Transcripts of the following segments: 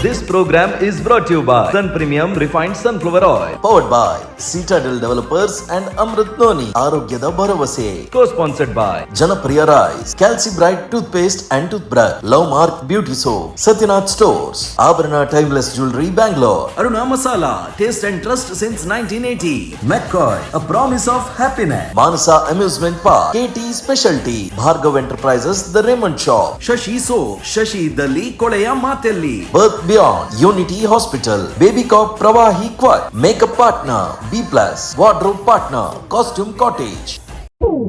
This program is brought you by Sun Premium Refined Sunflower Oil. Powered by Citadel Developers and Amrit Noni, ಆರೋಗ್ಯದ ಭರವಸೆ. Co sponsored by Janapriya rice, Calci Bright tooth paste and tooth brush, Love Mark beauty soap, Satyanath stores, Abharana timeless jewellery, Bangalore. Aruna Masala, taste and trust since 1980. McCoy, a promise of happiness. Manasa amusement park, KT specialty, Bhargav enterprises, the Raymond shop. Shashi soap, Shashi ಇದ್ದಲ್ಲಿ ಕೊಳೆಯ ಮಾತೆಲ್ಲಿ. Birth Beyond, Unity Hospital, Baby Cop Pravahi Quad, Makeup Partner, B Plus, Wardrobe Partner, Costume Cottage. Mummy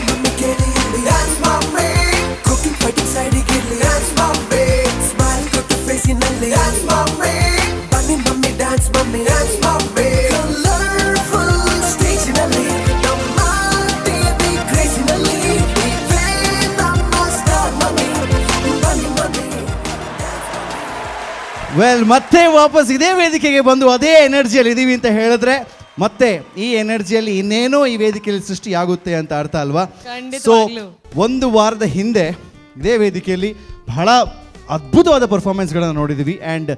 mummy ಕೇಳಿ ಇಲ್ಲಿ. Dance mummy. Cooking, fighting side ಗೆ ಇರ್ಲಿ. Dance mummy. Smile ಕೊಟ್ಟು face ನಲ್ಲಿ. Dance mummy. ಬನ್ನಿ mummy, dance mummy. Dance mummy. Colorful stage ನಲ್ಲಿ ನಮ್ಮ TV craze ನಲ್ಲಿ ಇವೇ ನಮ್ಮ star mummy. ಬನ್ನಿ ಮಮ್ಮಿ. ವೆಲ್, ಮತ್ತೆ ವಾಪಸ್ ಇದೇ ವೇದಿಕೆಗೆ ಬಂದು ಅದೇ ಎನರ್ಜಿಯಲ್ಲಿ ಇದೀವಿ ಅಂತ ಹೇಳಿದ್ರೆ, ಮತ್ತೆ ಈ ಎನರ್ಜಿಯಲ್ಲಿ ಇನ್ನೇನೋ ಈ ವೇದಿಕೆಯಲ್ಲಿ ಸೃಷ್ಟಿಯಾಗುತ್ತೆ ಅಂತ ಅರ್ಥ ಅಲ್ವಾ? ಸೊ ಖಂಡಿತವಾಗ್ಲೂ. ಒಂದು ವಾರದ ಹಿಂದೆ ಇದೇ ವೇದಿಕೆಯಲ್ಲಿ ಬಹಳ ಅದ್ಭುತವಾದ ಪರ್ಫಾರ್ಮೆನ್ಸ್ಗಳನ್ನು ನೋಡಿದ್ದೀವಿ. ಆ್ಯಂಡ್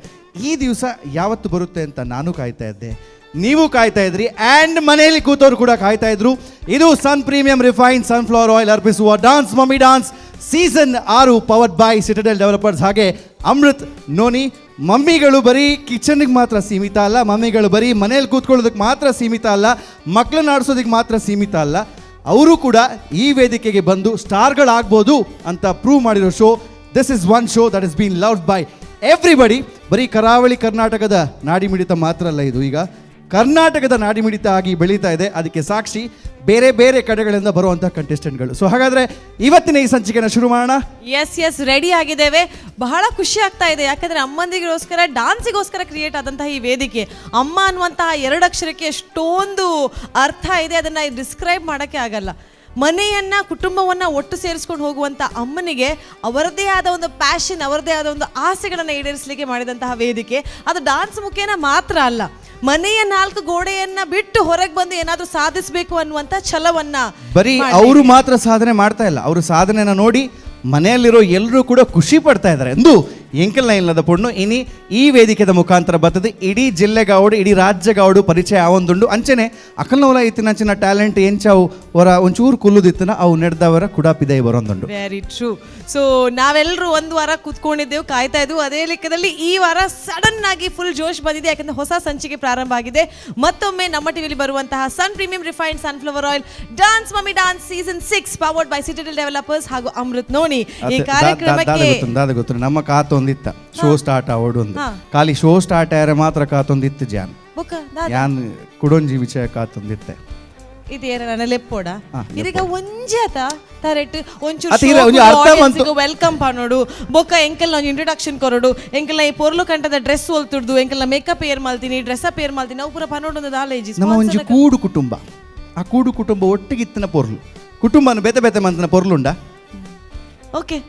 ಈ ದಿವಸ ಯಾವತ್ತು ಬರುತ್ತೆ ಅಂತ ನಾನು ಕಾಯ್ತಾ ಇದ್ದೆ, ನೀವು ಕಾಯ್ತಾ ಇದ್ರಿ, ಆ್ಯಂಡ್ ಮನೆಯಲ್ಲಿ ಕೂತವರು ಕೂಡ ಕಾಯ್ತಾ ಇದ್ರು. ಇದು sun premium refine sunflower oil ಅರ್ಪಿಸುವ dance mummy dance season 6, powered by Citadel developers ಹಾಗೆ ಅಮೃತ್ ನೋನಿ. ಮಮ್ಮಿಗಳು ಬರೀ ಕಿಚನ್ಗೆ ಮಾತ್ರ ಸೀಮಿತ ಅಲ್ಲ, ಮಮ್ಮಿಗಳು ಬರೀ ಮನೇಲಿ ಕೂತ್ಕೊಳ್ಳೋದಕ್ಕೆ ಮಾತ್ರ ಸೀಮಿತ ಅಲ್ಲ, ಮಕ್ಕಳನ್ನ ಆಡಿಸೋದಕ್ಕೆ ಮಾತ್ರ ಸೀಮಿತ ಅಲ್ಲ, ಅವರು ಕೂಡ ಈ ವೇದಿಕೆಗೆ ಬಂದು ಸ್ಟಾರ್ಗಳಾಗ್ಬೋದು ಅಂತ ಪ್ರೂವ್ ಮಾಡಿರೋ show. This is one show that is been loved by everybody. ಬರೀ ಕರಾವಳಿ ಕರ್ನಾಟಕದ ನಾಡಿಮಿಡಿತ ಮಾತ್ರ ಅಲ್ಲ, ಇದು ಈಗ ಕರ್ನಾಟಕದ ನಾಡಿಮಿಡಿತ ಆಗಿ ಬೆಳೀತಾ ಇದೆ. ಅದಕ್ಕೆ ಸಾಕ್ಷಿ ಬೇರೆ ಬೇರೆ ಕಡೆಗಳಿಂದ ಬರುವಂಥ ಕಂಟೆಸ್ಟೆಂಟ್ಗಳು. ಸೊ ಹಾಗಾದರೆ ಇವತ್ತಿನ ಈ ಸಂಚಿಕೆನ ಶುರು ಮಾಡೋಣ. ಎಸ್ ಎಸ್ ರೆಡಿ ಆಗಿದ್ದೇವೆ. ಬಹಳ ಖುಷಿ ಆಗ್ತಾ ಇದೆ, ಯಾಕಂದ್ರೆ ಅಮ್ಮಂದಿಗೋಸ್ಕರ, ಡಾನ್ಸಿಗೋಸ್ಕರ ಕ್ರಿಯೇಟ್ ಆದಂತಹ ಈ ವೇದಿಕೆ. ಅಮ್ಮ ಅನ್ನುವಂತಹ ಎರಡು ಅಕ್ಷರಕ್ಕೆ ಎಷ್ಟೊಂದು ಅರ್ಥ ಇದೆ, ಅದನ್ನ ಡಿಸ್ಕ್ರೈಬ್ ಮಾಡೋಕ್ಕೆ ಆಗಲ್ಲ. ಮನೆಯನ್ನ, ಕುಟುಂಬವನ್ನ ಒಟ್ಟು ಸೇರಿಸ್ಕೊಂಡು ಹೋಗುವಂತ ಅಮ್ಮನಿಗೆ ಅವರದೇ ಆದ ಒಂದು ಪ್ಯಾಷನ್, ಅವರದೇ ಆದ ಒಂದು ಆಸೆಗಳನ್ನು ಈಡೇರಿಸಲಿಕ್ಕೆ ಮಾಡಿದಂತಹ ವೇದಿಕೆ ಅದು. ಡಾನ್ಸ್ ಮುಖೇನ ಮಾತ್ರ ಅಲ್ಲ, ಮನೆಯ ನಾಲ್ಕು ಗೋಡೆಯನ್ನ ಬಿಟ್ಟು ಹೊರಗೆ ಬಂದು ಏನಾದರೂ ಸಾಧಿಸಬೇಕು ಅನ್ನುವಂಥ ಛಲವನ್ನ ಬರೀ ಅವರು ಮಾತ್ರ ಸಾಧನೆ ಮಾಡ್ತಾ ಇಲ್ಲ, ಅವರು ಸಾಧನೆನ ನೋಡಿ ಮನೆಯಲ್ಲಿರೋ ಎಲ್ಲರೂ ಕೂಡ ಖುಷಿ ಪಡ್ತಾ ಇದ್ದಾರೆ ಎಂದು ಎಂಕಲ್ನ ಇಲ್ಲದ ಪೊಣ್ಣು ಇನಿ ಈ ವೇದಿಕೆದ ಮುಖಾಂತರ ಬರ್ತದೆ. ಇಡೀ ಜಿಲ್ಲೆಗಾವಡು, ಇಡೀ ರಾಜ್ಯಗಾವಡು ಪರಿಚಯ ಆವೊಂದುಂಡು. ಅಂಚನೆ ಅಕಲ್ನವಲ ಇತ್ತಿನಂಚಿನ ಟ್ಯಾಲೆಂಟ್ ಎಂಚಾವು ಹೊರ ಒಂಚೂರು ಕುಲ್ಲುದಿತ್ತನ ಅವು ನೆಡ್ದವರ ಕುಡಾಪಿದೈ ಬರೋಂದುಂಡು. Very true. ಸೊ ನಾವೆಲ್ಲರೂ ಒಂದು ವಾರ ಕೂತ್ಕೊಂಡಿದ್ದೆವು, ಕಾಯ್ತಾ ಇದ್ವು. ಅದೇ ಲೆಕ್ಕದಲ್ಲಿ ಈ ವಾರ ಸಡನ್ ಆಗಿ ಫುಲ್ ಜೋಶ್ ಬಂದಿದೆ, ಯಾಕಂದ್ರೆ ಹೊಸ ಸಂಚಿಕೆ ಪ್ರಾರಂಭ ಆಗಿದೆ. ಮತ್ತೊಮ್ಮೆ ನಮ್ಮ ಟಿವಿಲಿ ಬರುವಂತಹ ಸನ್ premium refined sunflower oil dance mummy dance season 6, powered by Citadel developers ಹಾಗೂ ಅಮೃತ್ ನೋನಿ, ಈ ಕಾರ್ಯಕ್ರಮಕ್ಕೆ ಗೊತ್ತು, ದಾದ ಗೊತ್ತು, ನಮ್ಮ ಕಾತೊಂದಿತ್ತ ಶೋ ಸ್ಟಾರ್ಟ್ ಆವಡು ಒಂದು. ಖಾಲಿ ಶೋ ಸ್ಟಾರ್ಟ್ ಆಯರೆ ಮಾತ್ರ ಕಾತೊಂದಿತ್ತು ಜಾನ್. ಬೊಕ್ಕ ದಾದ? ಯಾನ್ ಕುಡೊಂಜಿ ವಿಷಯ ಕಾತೊಂದಿತ್ತೆ. ಇದೇನ ನನ್ನ ಲೆಪ್ಪೋಡ? ಇದೀಗ ಒಂಜಿ ಆತ ತರೆಟ್. ಅತ್ ಇರ, ಒಂಜಿ ಅರ್ಥ ಮಂತು. ಒಂಚೂರು welcome ಪನೋಡು, ಬೊಕ್ಕ ಎಂಕಲ್ನ ಒಂಜಿ ಇಂಟ್ರೊಡಕ್ಷನ್ ಕೊರಡು, ಎಂಕಲ್ನ ಈ ಪೊರ್ಲು ಕಂಠದ ಡ್ರೆಸ್ ಒಲ್ತುಡ್ದು, ಎಂಕಲ್ನ ಮೇಕಪ್ ಏರ್ ಮಲ್ತೀನಿ, ಡ್ರೆಸ್ ಅಪ್ ಏರ್ ಮಲ್ತೀನಿ, ಅವು ಪೂರ ಪನೋಡು ಒಂದು ದಾಲೇಜಿ. ನಮ್ಮ ಒಂಜಿ ಕೂಡು ಕುಟುಂಬ. ಆ ಕೂಡು ಕುಟುಂಬ ಒಟ್ಟಿಗಿತ್ತಿನ ಪೊರ್ಲು. ಕುಟುಂಬನ ಬೇತೆ ಬೇತೆ ಮಂತನ ಪೊರ್ಲುಂಡ? Okay,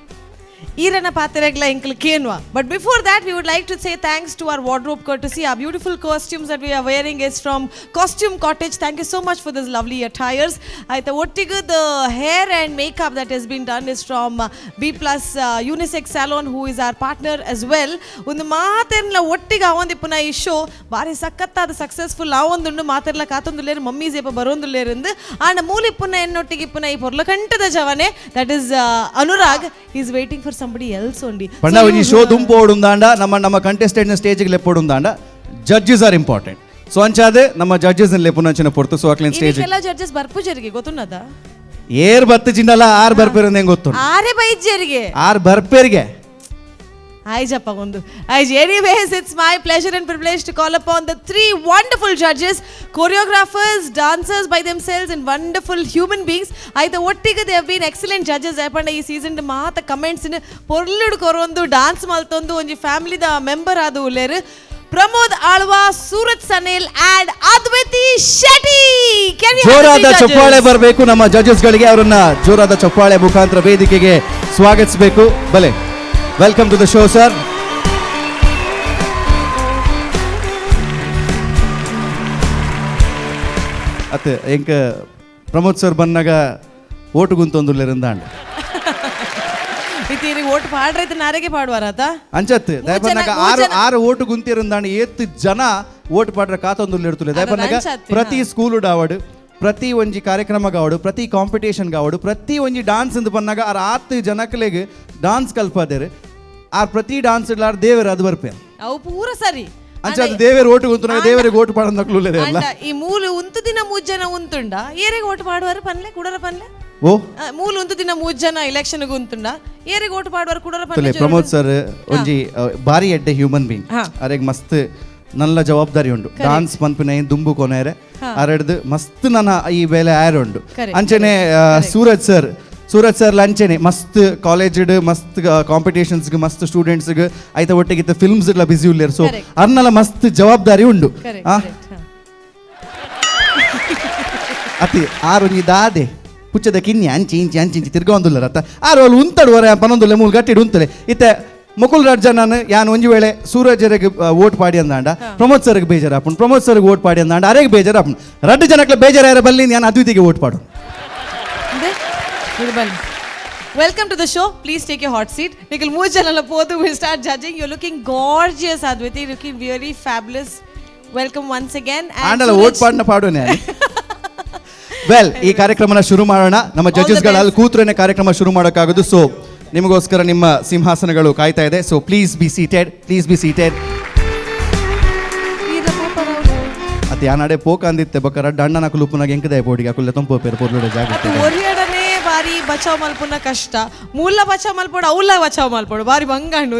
ಈರನ ಪಾತ್ರೆಗಳ ಎಂಕಲ್ ಕೇನ್ವಾ. But before that, we would like to say thanks to our wardrobe courtesy. ಆ beautiful costumes that we are wearing is from Costume Cottage. Thank you so much for this lovely attires. ಆಯ್ತಾ? ಒಟ್ಟಿಗೆ the hair and makeup that is been done is from B Plus Unisex Salon, who is our partner as well. ಒಂದು ಮಾತೆರ್ಲ ಒಟ್ಟಿಗೆ ಆವೊಂದಿಪ್ಪುನ ಈ show ಭಾರಿ ಸಖತ್ತಾದ successful ಆವೊಂದುಂಡು. ಮಾತೆರ್ಲ ಕಾತೊಂದುಲ್ಲೇರು, mummy ಸೇಪ ಬರೋಂದುಲ್ಲೇರಿಂದು. ಆಂಡ ಮೂಲಿಪ್ಪುನ ಎನ್ನೊಟ್ಟಿಗೆ ಇಪ್ಪುನ ಈ ಪೊರ್ಲಕಂಠದ ಜವನೆ, that is Anurag, is waiting for somebody else only. ಪಂಡ ಒಂಜಿ ಶೋ ದುಂಪೋಡುಂದಾಂಡ, ನಮ್ಮ ನಮ್ಮ ಕಂಟೆಸ್ಟೆಂಟ್ ಸ್ಟೇಜ್ಗೆ ಲೆಪ್ಪೋಡುಂದಾಂಡ, ಜಡ್ಜಸ್ ಆರ್ ಇಂಪಾರ್ಟೆಂಟ್. ಸೊ ಅಂಚಾದೆ ನಮ್ಮ ಜಡ್ಜಸ್ ಲೆಪ್ಪುನಂಚಿನ ಪೊರ್ತು. ಸೊ ಅಕ್ಲಿನ್ ಸ್ಟೇಜ್ ಎಲ್ಲ ಜಡ್ಜಸ್ ಬರ್ಪುಜರಿಗೆ ಗೊತ್ತುನ್ನದ? ಏರ್ ಬತ್ತು ಜಿಂಡಲ ಆರ್ ಬರ್ಪೇರಂದ ಹೆಂಗ್ ಗೊತ್ತು? ಆರೆ ಬೈಜ್ಜರಿಗೆ. ಆರ್ ಬರ್ಪೇರಿಗೆ. ಆಯ್ಜಪ್ಪ ಒಂದು ಆಯ್ಜ್. Anyways, it's my pleasure and privilege to call upon the three wonderful judges, choreographers, dancers by themselves and wonderful human beings. ಆಯ್ತು, ಒಟ್ಟಿಗೆ they have been excellent judges. ಯಾಪಂಡ ಈ ಸೀಸನ್ ಮಾತ ಕಮೆಂಟ್ಸ್ ಪೊರ್ಲುಡು ಕೊರೊಂದು, ಡಾನ್ಸ್ ಮಲ್ತೊಂದು, ಒಂಜಿ ಫ್ಯಾಮಿಲಿದ ಮೆಂಬರ್ ಆದ ಉಲ್ಲೇರು. ಪ್ರಮೋದ್ ಆಳ್ವಾ, ಸೂರಜ್ ಸನೇಲ್ ಅಂಡ್ ಅದ್ವೈತಿ Shetty. Can we have the ಜೋರಾದ three judges? ಚಪ್ಪಾಳೆ ಬರಬೇಕು ನಮ್ಮ ಜಡ್ಜಸ್ ಗಳಿಗೆ. ಅವರನ್ನ ಜೋರಾದ ಚಪ್ಪಾಳೆ ಮುಖಾಂತರ ವೇದಿಕೆಗೆ ಸ್ವಾಗತಿಸಬೇಕು. ಬಲೆ, welcome to the show, sir. ಅತ್ತೆ ಎಂಕ ಪ್ರಮೋದ್ ಸರ್ ಬನ್ನಾಗ ಓಟು ಗುಂತೊಂದುಲ್ಲೆರಂದಾಂಡ್. ಇತ್ತೀರಿ ಓಟ್ ಪಾಡ್ರೈತೆ ನಾರೆಗೆ ಪಾಡುವಾರಾತ. ಅಂಚತ್ ದಯಪನ್ನಾಗ ಮೂರ್ ಆರು ಜನ- ಆರು ಓಟು ಗುಂತಿರಂದಾಂಡ್, ಏತ್ ಜನ ಓಟ್ ಪಾಡ್ರ ಕಾತೊಂದುಲ್ಲೆರ್ತುಲೆ. ದಯಪನ್ನಾಗ ಅಂಚತ್ತೆ, ಪ್ರತಿ ಸ್ಕೂಲ್ ಡಾವಡ್, ಪ್ರತಿ ಒಂಜಿ ಕಾರ್ಯಕ್ರಮ ಗಾವಡು, ಪ್ರತಿ ಕಾಂಪಿಟೇಷನ್ ಗಾವಡು, ಪ್ರತಿ ಒಂಜಿ ಡಾನ್ಸ್ ಅಂದ್ ಬನ್ನಾಗ ಆರ್ ಆತ್ ಜನಕ್ಲೆಗ್ ಡಾನ್ಸ್ ಕಲ್ಪದೇರು. ಆರ್ ಪ್ರತಿ ಡಾನ್ಸ್ ಆರ್ ದೇವರು ಅದು ಬರ್ಪೆ. ಅವು ಪೂರ ಸರಿ. ಅಂಚ ಅದು ದೇವೇರು ಓಟು ಗುಂತುನಾಗ ದೇವರಿಗೆ ಓಟು ಪಾಡಂದಕ್ಲು ಅಲ್ಲ. ಅಂಡ ಈ ಮೂಲು ಉಂತು ದಿನ ಮೂಜ್ ಜನ ಉಂತುಂಡ ಏರೆಗ್ ಓಟ್ ಪಾಡುವಾರು ಪನ್ಲೆ, ಕುಡರ ಪನ್ಲೆ. ಓ. ಮೂಲು ಉಂತು ದಿನ ಮೂಜ್ ಜನ ಎಲೆಕ್ಷನ್ ಉಂತುಂಡ ಏರೆಗ್ ಓಟ್ ಪಾಡುವಾರು ಕುಡರ ತುಲೆ ಪನ್ಲೆ. ಪ್ರಮೋದ್ ಸರ್ ಒಂಜಿ ಬಾರಿ ಎಡ್ಡೆ ಹ್ಯೂಮನ್ ಬೀಯಿಂಗ್. ಅರೆಗ್ ಮಸ್ತ್ ನಲ್ಲ ಜವಾಬ್ದಾರಿ ಉಂಡು. ಡಾನ್ಸ್ ಪನ್ಪಿನ ಏನ್ ದುಂಬು ಕೊನೆರೆ ಅರೆಡ್ದು ಮಸ್ತ್ ನನ್ನ ಈ ಬೇಲೆ ಆಯರ್ ಉಂಡು. ಅಂಚನೆ ಸೂರಜ್ ಸರ್, ಸೂರಜ್ ಸರ್ ಅಂಚನೆ ಮಸ್ತ್ ಕಾಲೇಜ್ ಮಸ್ತ್ ಕಾಂಪಿಟೇಷನ್ಸ್ ಮಸ್ತ್ ಸ್ಟೂಡೆಂಟ್ಸ್ ಐತ ಒಟ್ಟಿಗೆ ಫಿಲ್ಮ್ಸ್ ಎಲ್ಲ ಬಿಸಿ ಉಲ್ಲೇರ್. ಸೊ ಅರ್ನಲ ಮಸ್ತ್ ಜವಾಬ್ದಾರಿ ಉಂಡು. ಆ? ಅತಿ ಆರು ಒಂಜಿ ದಾದೆ ಪುಚ್ಚದ ಕಿನ್ನಿ ಅಂಚಿ ಇಂಚಿ ಅಂಚಿ ಇಂಚಿ ತಿರ್ಗೊಂದುಲ್ಲರ ಅತ್ತ. ಆರು ಅಲ್ಲಿ ಉಂತಡು ವರ ಪನೊಂದುಲ್ಲೆ ಮೂಲು ಗಟ್ಟಿಡು ಉಂತಲೆ. ಇತ್ತೆ ಮುಕುಲ್ ರಾಜ್ ನಾನು ಯಾನ್ ಒಂಜಿ ವೇಳೆ ಸೂರಜರಿಗೆ ಓಟ್ ಪಾಡಿ ಅಂದಾಂಡ ಪ್ರಮೋದ್ ಸರ್ಗೆ ಬೇಜಾರಾಪುಂಡು, ಪ್ರಮೋದ್ ಸರ್ಗೆ ಓಟ್ ಪಾಡಿ ಅಂದಾಂಡ ಅರೆಗೆ ಬೇಜಾರಾಪುಂಡು. ರಡ್ಡು ಜನಕ್ಲೆ ಬೇಜಾರಾರ ಬಲ್ಲಿ ಯಾನ್ ಅದ್ವಿತಿಗೆ ಓಟ್ ಪಾಡು. Welcome to the show. Please take your hot seat. Nikhil ಮೂರು ಜನ ಪೋದು will start judging. You looking gorgeous, Adviti, looking really fabulous. Welcome once again. ಆಂಡಲ vote ಪಾಡ್ನ ಪಾಡುನೆ. Well, ಈ ಕಾರ್ಯಕ್ರಮನ ಶುರು ಮಾಡೋಣ. ನಮ್ಮ All the ಜಡ್ಜಸ್ಗಳ ಅಲ್ಲಿ best. ಕೂತ್ರೇನೆ ಕಾರ್ಯಕ್ರಮ ಶುರು ಮಾಡೋಕ್ಕಾಗೋದು. ಸೊ ನಿಮಗೋಸ್ಕರ ನಿಮ್ಮ ಸಿಂಹಾಸನಗಳು ಕಾಯ್ತಾ ಇದೆ. So please be seated, please be seated. ಅತ್ತೆ ಯಾನಾಡೆ ಪೋಕ ಅಂದಿತ್ತೆ ಬೊಕ್ಕ ರಡ್ಡ ಅಣ್ಣನ ಕುಲುಪುನಾಗ ಎಂಕದೆ ಪೋಡಿಗೆ ಅಕುಲ್ಲ ತಂಪು ಪೇರು ಪೊರ್ಲುಡೆ ಅದು ಜಾಗ. ಒರಿಯಡನೆ ಬಾರಿ ಬಚಾವ್ ಮಲ್ಪುನ ಕಷ್ಟ. ಮೂಲ ಬಚಾವ್ ಮಲ್ಪೋಡು, ಅವಲ್ಲ ಬಚಾವ್ ಮಲ್ಪೋಡು ಬಾರಿ ಬಂಗಾಂಡು.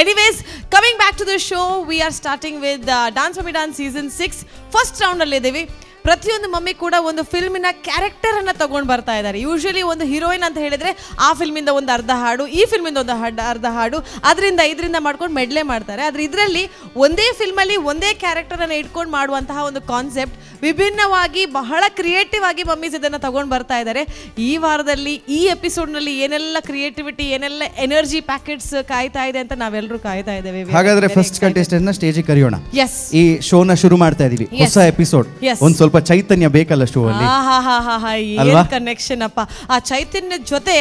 Anyways, coming back to the show, we are starting with Dance Mummy Dance season 6 first ರೌಂಡಲ್ಲಿ ಇದ್ದೀವಿ. ಪ್ರತಿಯೊಂದು ಮಮ್ಮಿ ಕೂಡ ಒಂದು ಫಿಲ್ಮಿನ ಕ್ಯಾರೆಕ್ಟರ್ ಅನ್ನ ತಗೊಂಡು ಬರ್ತಾ ಇದ್ದಾರೆ. ಯೂಶಲಿ ಒಂದು ಹೀರೋಯಿನ್ ಅಂತ ಹೇಳಿದ್ರೆ ಆ ಫಿಲ್ಮಿಂದ ಒಂದು ಅರ್ಧ ಹಾಡು, ಈ ಫಿಲ್ಮಿಂದ ಒಂದು ಹಾಡು ಅರ್ಧ ಹಾಡು, ಅದರಿಂದ ಇದರಿಂದ ಮಾಡ್ಕೊಂಡು ಮೆಡ್ಲೆ ಮಾಡ್ತಾರೆ. ಆದರೆ ಇದರಲ್ಲಿ ಒಂದೇ ಫಿಲ್ಮಲ್ಲಿ ಒಂದೇ ಕ್ಯಾರೆಕ್ಟರನ್ನು ಇಟ್ಕೊಂಡು ಮಾಡುವಂತಹ ಒಂದು ಕಾನ್ಸೆಪ್ಟ್ ವಿಭಿನ್ನವಾಗಿ ಬಹಳ ಕ್ರಿಯೇಟಿವ್ ಆಗಿ ಮಮ್ಮೀಸ್ ಇದನ್ನು ತಗೊಂಡು ಬರ್ತಾ ಇದ್ದಾರೆ. ಈ ವಾರದಲ್ಲಿ ಈ ಎಪಿಸೋಡ್ನಲ್ಲಿ ಏನೆಲ್ಲ ಕ್ರಿಯೇಟಿವಿಟಿ, ಏನೆಲ್ಲ ಎನರ್ಜಿ ಪ್ಯಾಕೆಟ್ಸ್ ಕಾಯ್ತಾ ಇದೆ ಅಂತ ನಾವೆಲ್ಲರೂ ಕಾಯ್ತಾ ಇದ್ದೇವೆ. We are ಹಾಗಾದ್ರೆ very first excited. Contestant ನ ಸ್ಟೇಜ್ ಕರೆಯೋಣ. Yes. ಈ ಶೋನ ಶುರು ಮಾಡ್ತಾ ಇದೀವಿ. Yes. ಹೊಸ ಎಪಿಸೋಡ್. Yes. ಒಂದ್ ಸ್ವಲ್ಪ ಚೈತನ್ಯ ಬೇಕಲ್ಲ ಶೋ ಅಲ್ಲಿ. ಆಹಾಹಾಹಾಹಾ, ಏನ್ ಅಲ್ವಾ? ಕನೆಕ್ಷನ್ ಅಪ್ಪ. ಆ ಚೈತನ್ಯದ ಜೊತೆ